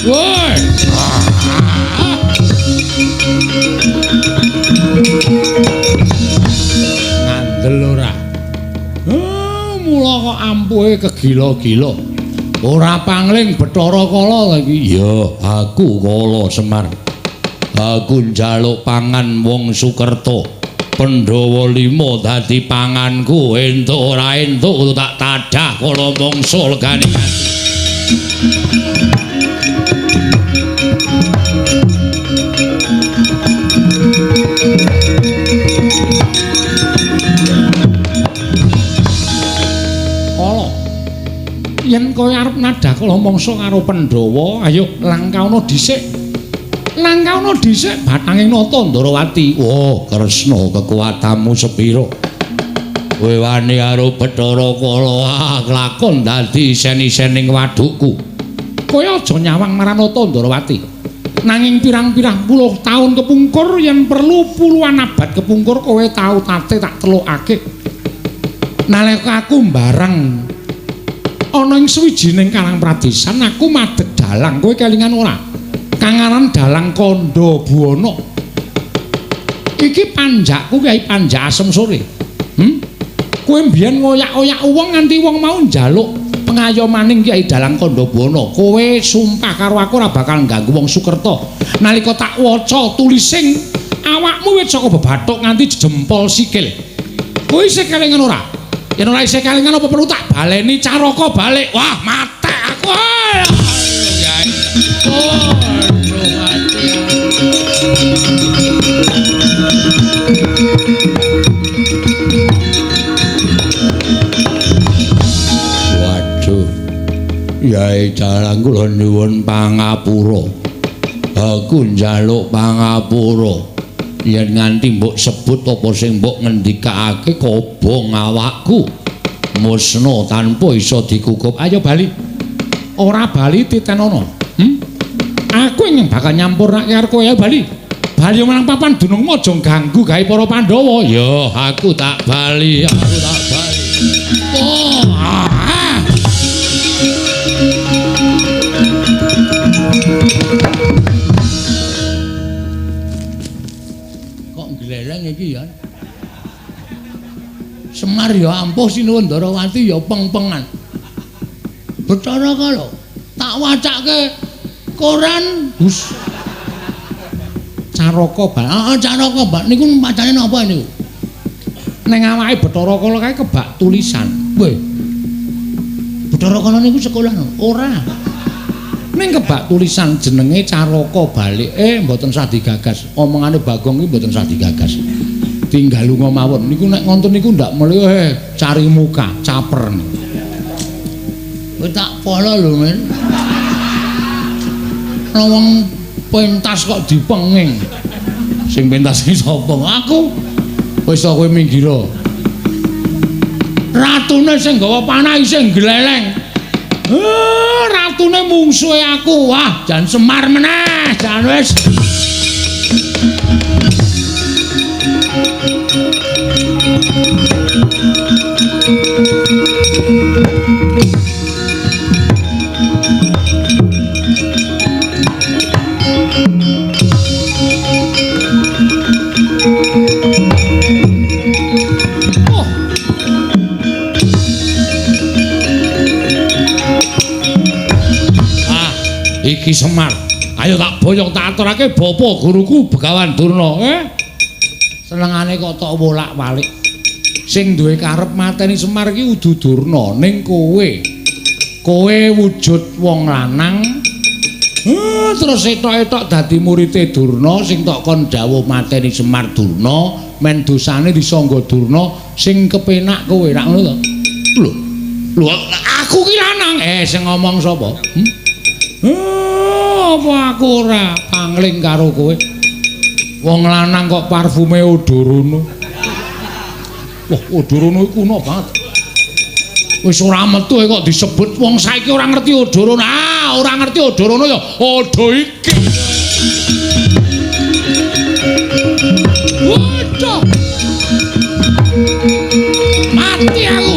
Woi. Ngandel ora. Mula kok ampuhe kegila-gila. Ora pangling Bathara Kala iki. Ya, aku Kala Semar. Aku njaluk pangan wong Sukerta. Pandhawa 5 dadi panganku, entuk ora entuk tak tadah kala mangsa legane. Kala, yen kowe arep nadah kala mangsa karo Pandhawa, ayo langkaono dhisik. Langkaono dhisik bathanging nata Ndorowati. Oh, Kresna kekuatanmu sepira? Kowe wani karo Bathara Kala, lakon dadi isen-isening wadukku. Kowe aja nyawang marang nata Ndorowati. Nanging pirang-pirang puluh taun kepungkur yen perlu puluhan abad kepungkur kowe tau tate tak telukake. Nalika aku mbareng ana ing sawijining karang pradesan aku madeg dalang, kowe kelingan ora? Kang aran Dalang Kandha Buwana. Iki panjakku Kyai Panjak Asem Sore. Kowe mbiyen ngoyak-oyak wong nganti wong mau njaluk pengayomaning Kyai Dalang Kandha Buwana. Kowe sumpah karo aku ora bakal ngganggu wong Sukerta. Nalika tak waca tulising awakmu wis saka bebathuk nganti jempol sikil. Kowe isih kelingan ora? Yen ora isih kelingan apa perlu tak baleni caraka balik? Wah, matek aku. Oh. Waduh. Yai Dalang kula nyuwun pangapura. Aku njaluk pangapura. Yen nganti mbok sebut apa sing mbok ngendikake kobong awakku. Musna tanpa iso dikukup. Ayo bali. Ora bali titenono. Aku ingin bakal nyampurnake karo kowe, ayo bali. Bali marang papan dunungmu aja ganggu gawe para Pandhawa. Ya, aku tak bali, aku tak bali. Oh. Kok gleleng iki ya? Semar ya ampuh, Sinuwun Ndorowati ya peng-pengan. Bathara Kala tak wacake koran Gus. Caraka bal. Heeh, caraka bal niku macane napa niku? Ning awake Bathara Kala kae kebak tulisan. Weh. Bathara Kala niku sekolah no? Ora. Ning kebak tulisan jenenge Caraka Balik. Mboten sah digagas. Omongane Bagong iki mboten sah digagas. Tinggal lunga mawon. Niku nek ngonten niku ndak melu cari muka, caper. Kowe tak polo lho, Men. Wong pentas kok dipenging. Sing pentas iki sapa? Aku. Wis ta kowe minggir. Ratune sing gawa panah isih gleleng. Ratune mungsuhe aku. Wah, jan Semar meneh, jan wis. Iki Semar. Ayo tak boyong tak aturake bapa guruku Begawan Durna. Senengane kok tok wolak-walik. Sing duwe karep mateni Semar iki udu Durna, ning kowe. Kowe wujud wong lanang. Terus etok-etok dadi murite Durna sing tok kon dawuh mateni Semar Durna, men dosane disangga Durna sing kepenak kowe rak ngono to. Lho. Lho aku ki lanang. Sing ngomong sapa? Apa aku ora pangling karo kowe? Wong lanang kok parfume Odorono. Wah, Odorono iku kuno banget. Wis ora metu kok disebut wong saiki ora ngerti Odorono. Ah, ora ngerti Odorono ya odo iki. Waduh. Mati aku.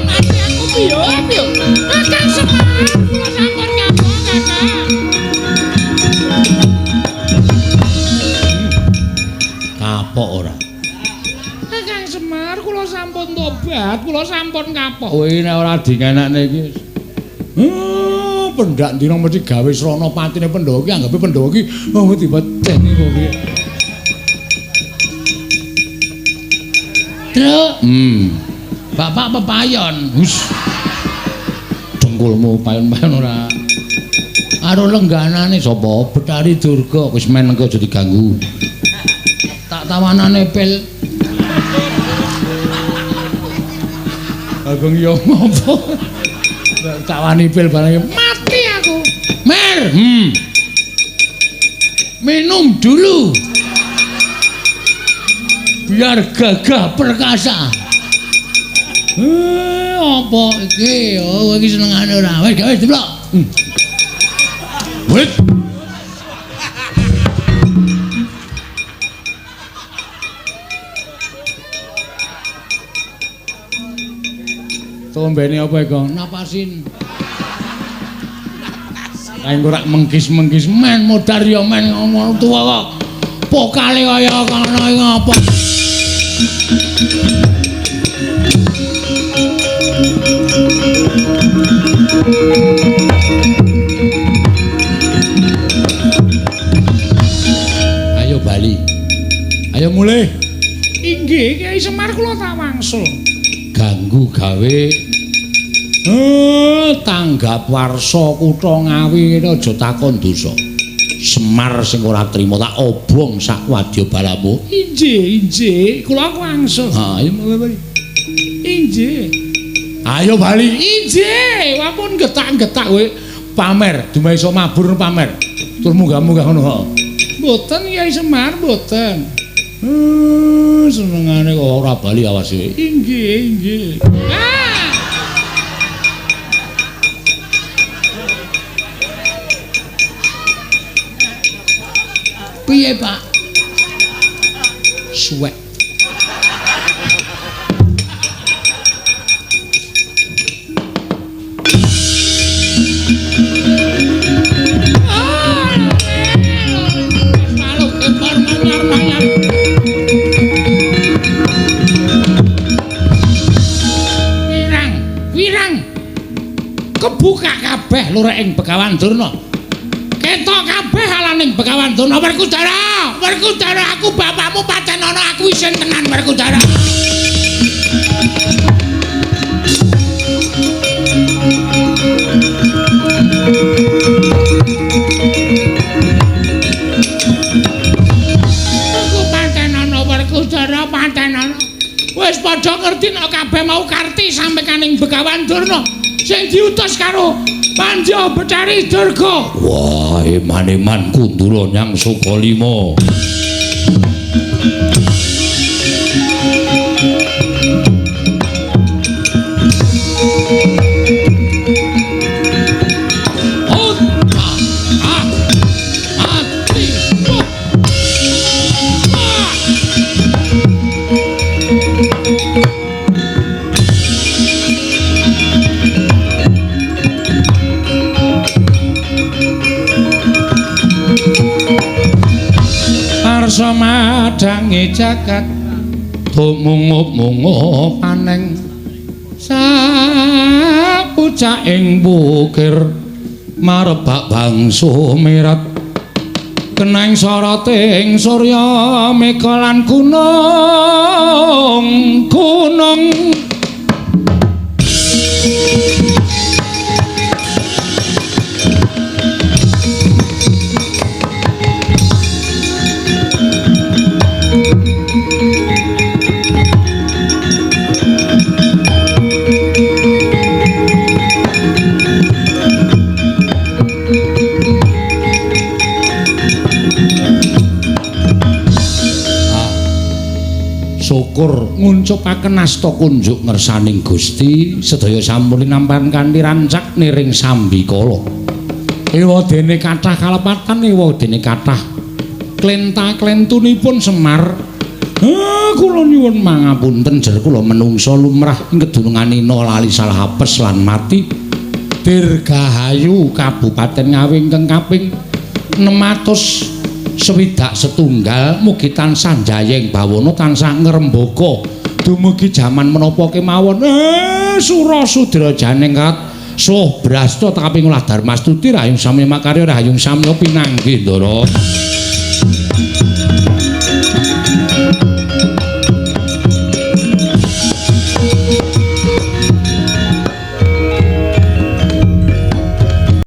Mati aku piye piye. Kakang Semar, kula sampun kapok Kakang. Kapok ora? Kakang Semar, kula sampun tobat, kula sampun kapok. Kowe nek ora dingenakne iki. Pendak dina mesti gawe srana patine Pandhawa iki anggape Pandhawa iki oh dipeceni kok piye. Truk. Bapak pepayon. Hus. Dengkulmu payon-payon ora. Karo lengganane sapa? Betari Durga wis men engko aja diganggu. Tak tawanane pil. Agung yo ngopo? Tawani pil barang mati aku. Mer. Minum dulu. Biar gagah perkasa. Apa iki? Oh, iki senengane ora. Wis gawe diblok. Wit. Tombene apa iku? Napasin. Kae engko rak mengkis-mengkis men modar ya men ngomong tuwa kok. Pokale kaya kono iki ngapa? Ayo bali. Ayo mulih. Inggih, Kyai Semar kula tak wangsul. Ganggu gawe tanggap warsa kutha Ngawi ngene aja takon dosa. Semar sing ora trima tak obong sak wadya balamu. Inggih, inggih, kula wangsul. Ha, ayo bali. Inggih. Ayo bali. Inggih, ampun getak-getak kowe pamer, dumeh iso mabur pamer. Tur munggah-munggah ngono kok. Mboten Kyai Semar, mboten. Senengane kok ora bali awas kowe. Inggih, inggih. Ah! Piye, Pak? Suwek. Wirang, kebuka kabeh lurek ing Begawan Durna. Ketok kabeh alaning Begawan Durna. Werkudara, Werkudara, aku bapakmu pancen ana, aku isin tenan Werkudara. Aku pancen ana Werkudara, pancen ana. Wis padha ngerti nek kabeh mau karti sampe kaning Begawan Durna sing diutus karo Pandya Betari Durga. Wah, eman-eman kundura nyang Sukalima. Arsa madange jagat tumungup-mungup aneng Puncak ing bukir marebak bangsa merat kenang soroting surya mega lan gunung gunung. Syukur nguncupaken asta kunjuk ngersaning Gusti sedaya sampun linampan kanthi rancak niring sambikala. Ewadene kathah kalepatan, ewadene kathah klenta-klentunipun Semar. Kula nyuwun mangapunten jer kula menungsa lumrah ing kedunungan ina lali salah apes lan mati. Dirgahayu Kabupaten Ngawi ingkang kaping 600 swidak setunggal mugi tansah jayeng bawana tansah ngrembaka dumugi jaman menapa kemawon. Sura sudra janengkat suh brasta kaping ulah darmastuti rahayung samya makarya rahayung samya pinanggih Ndara.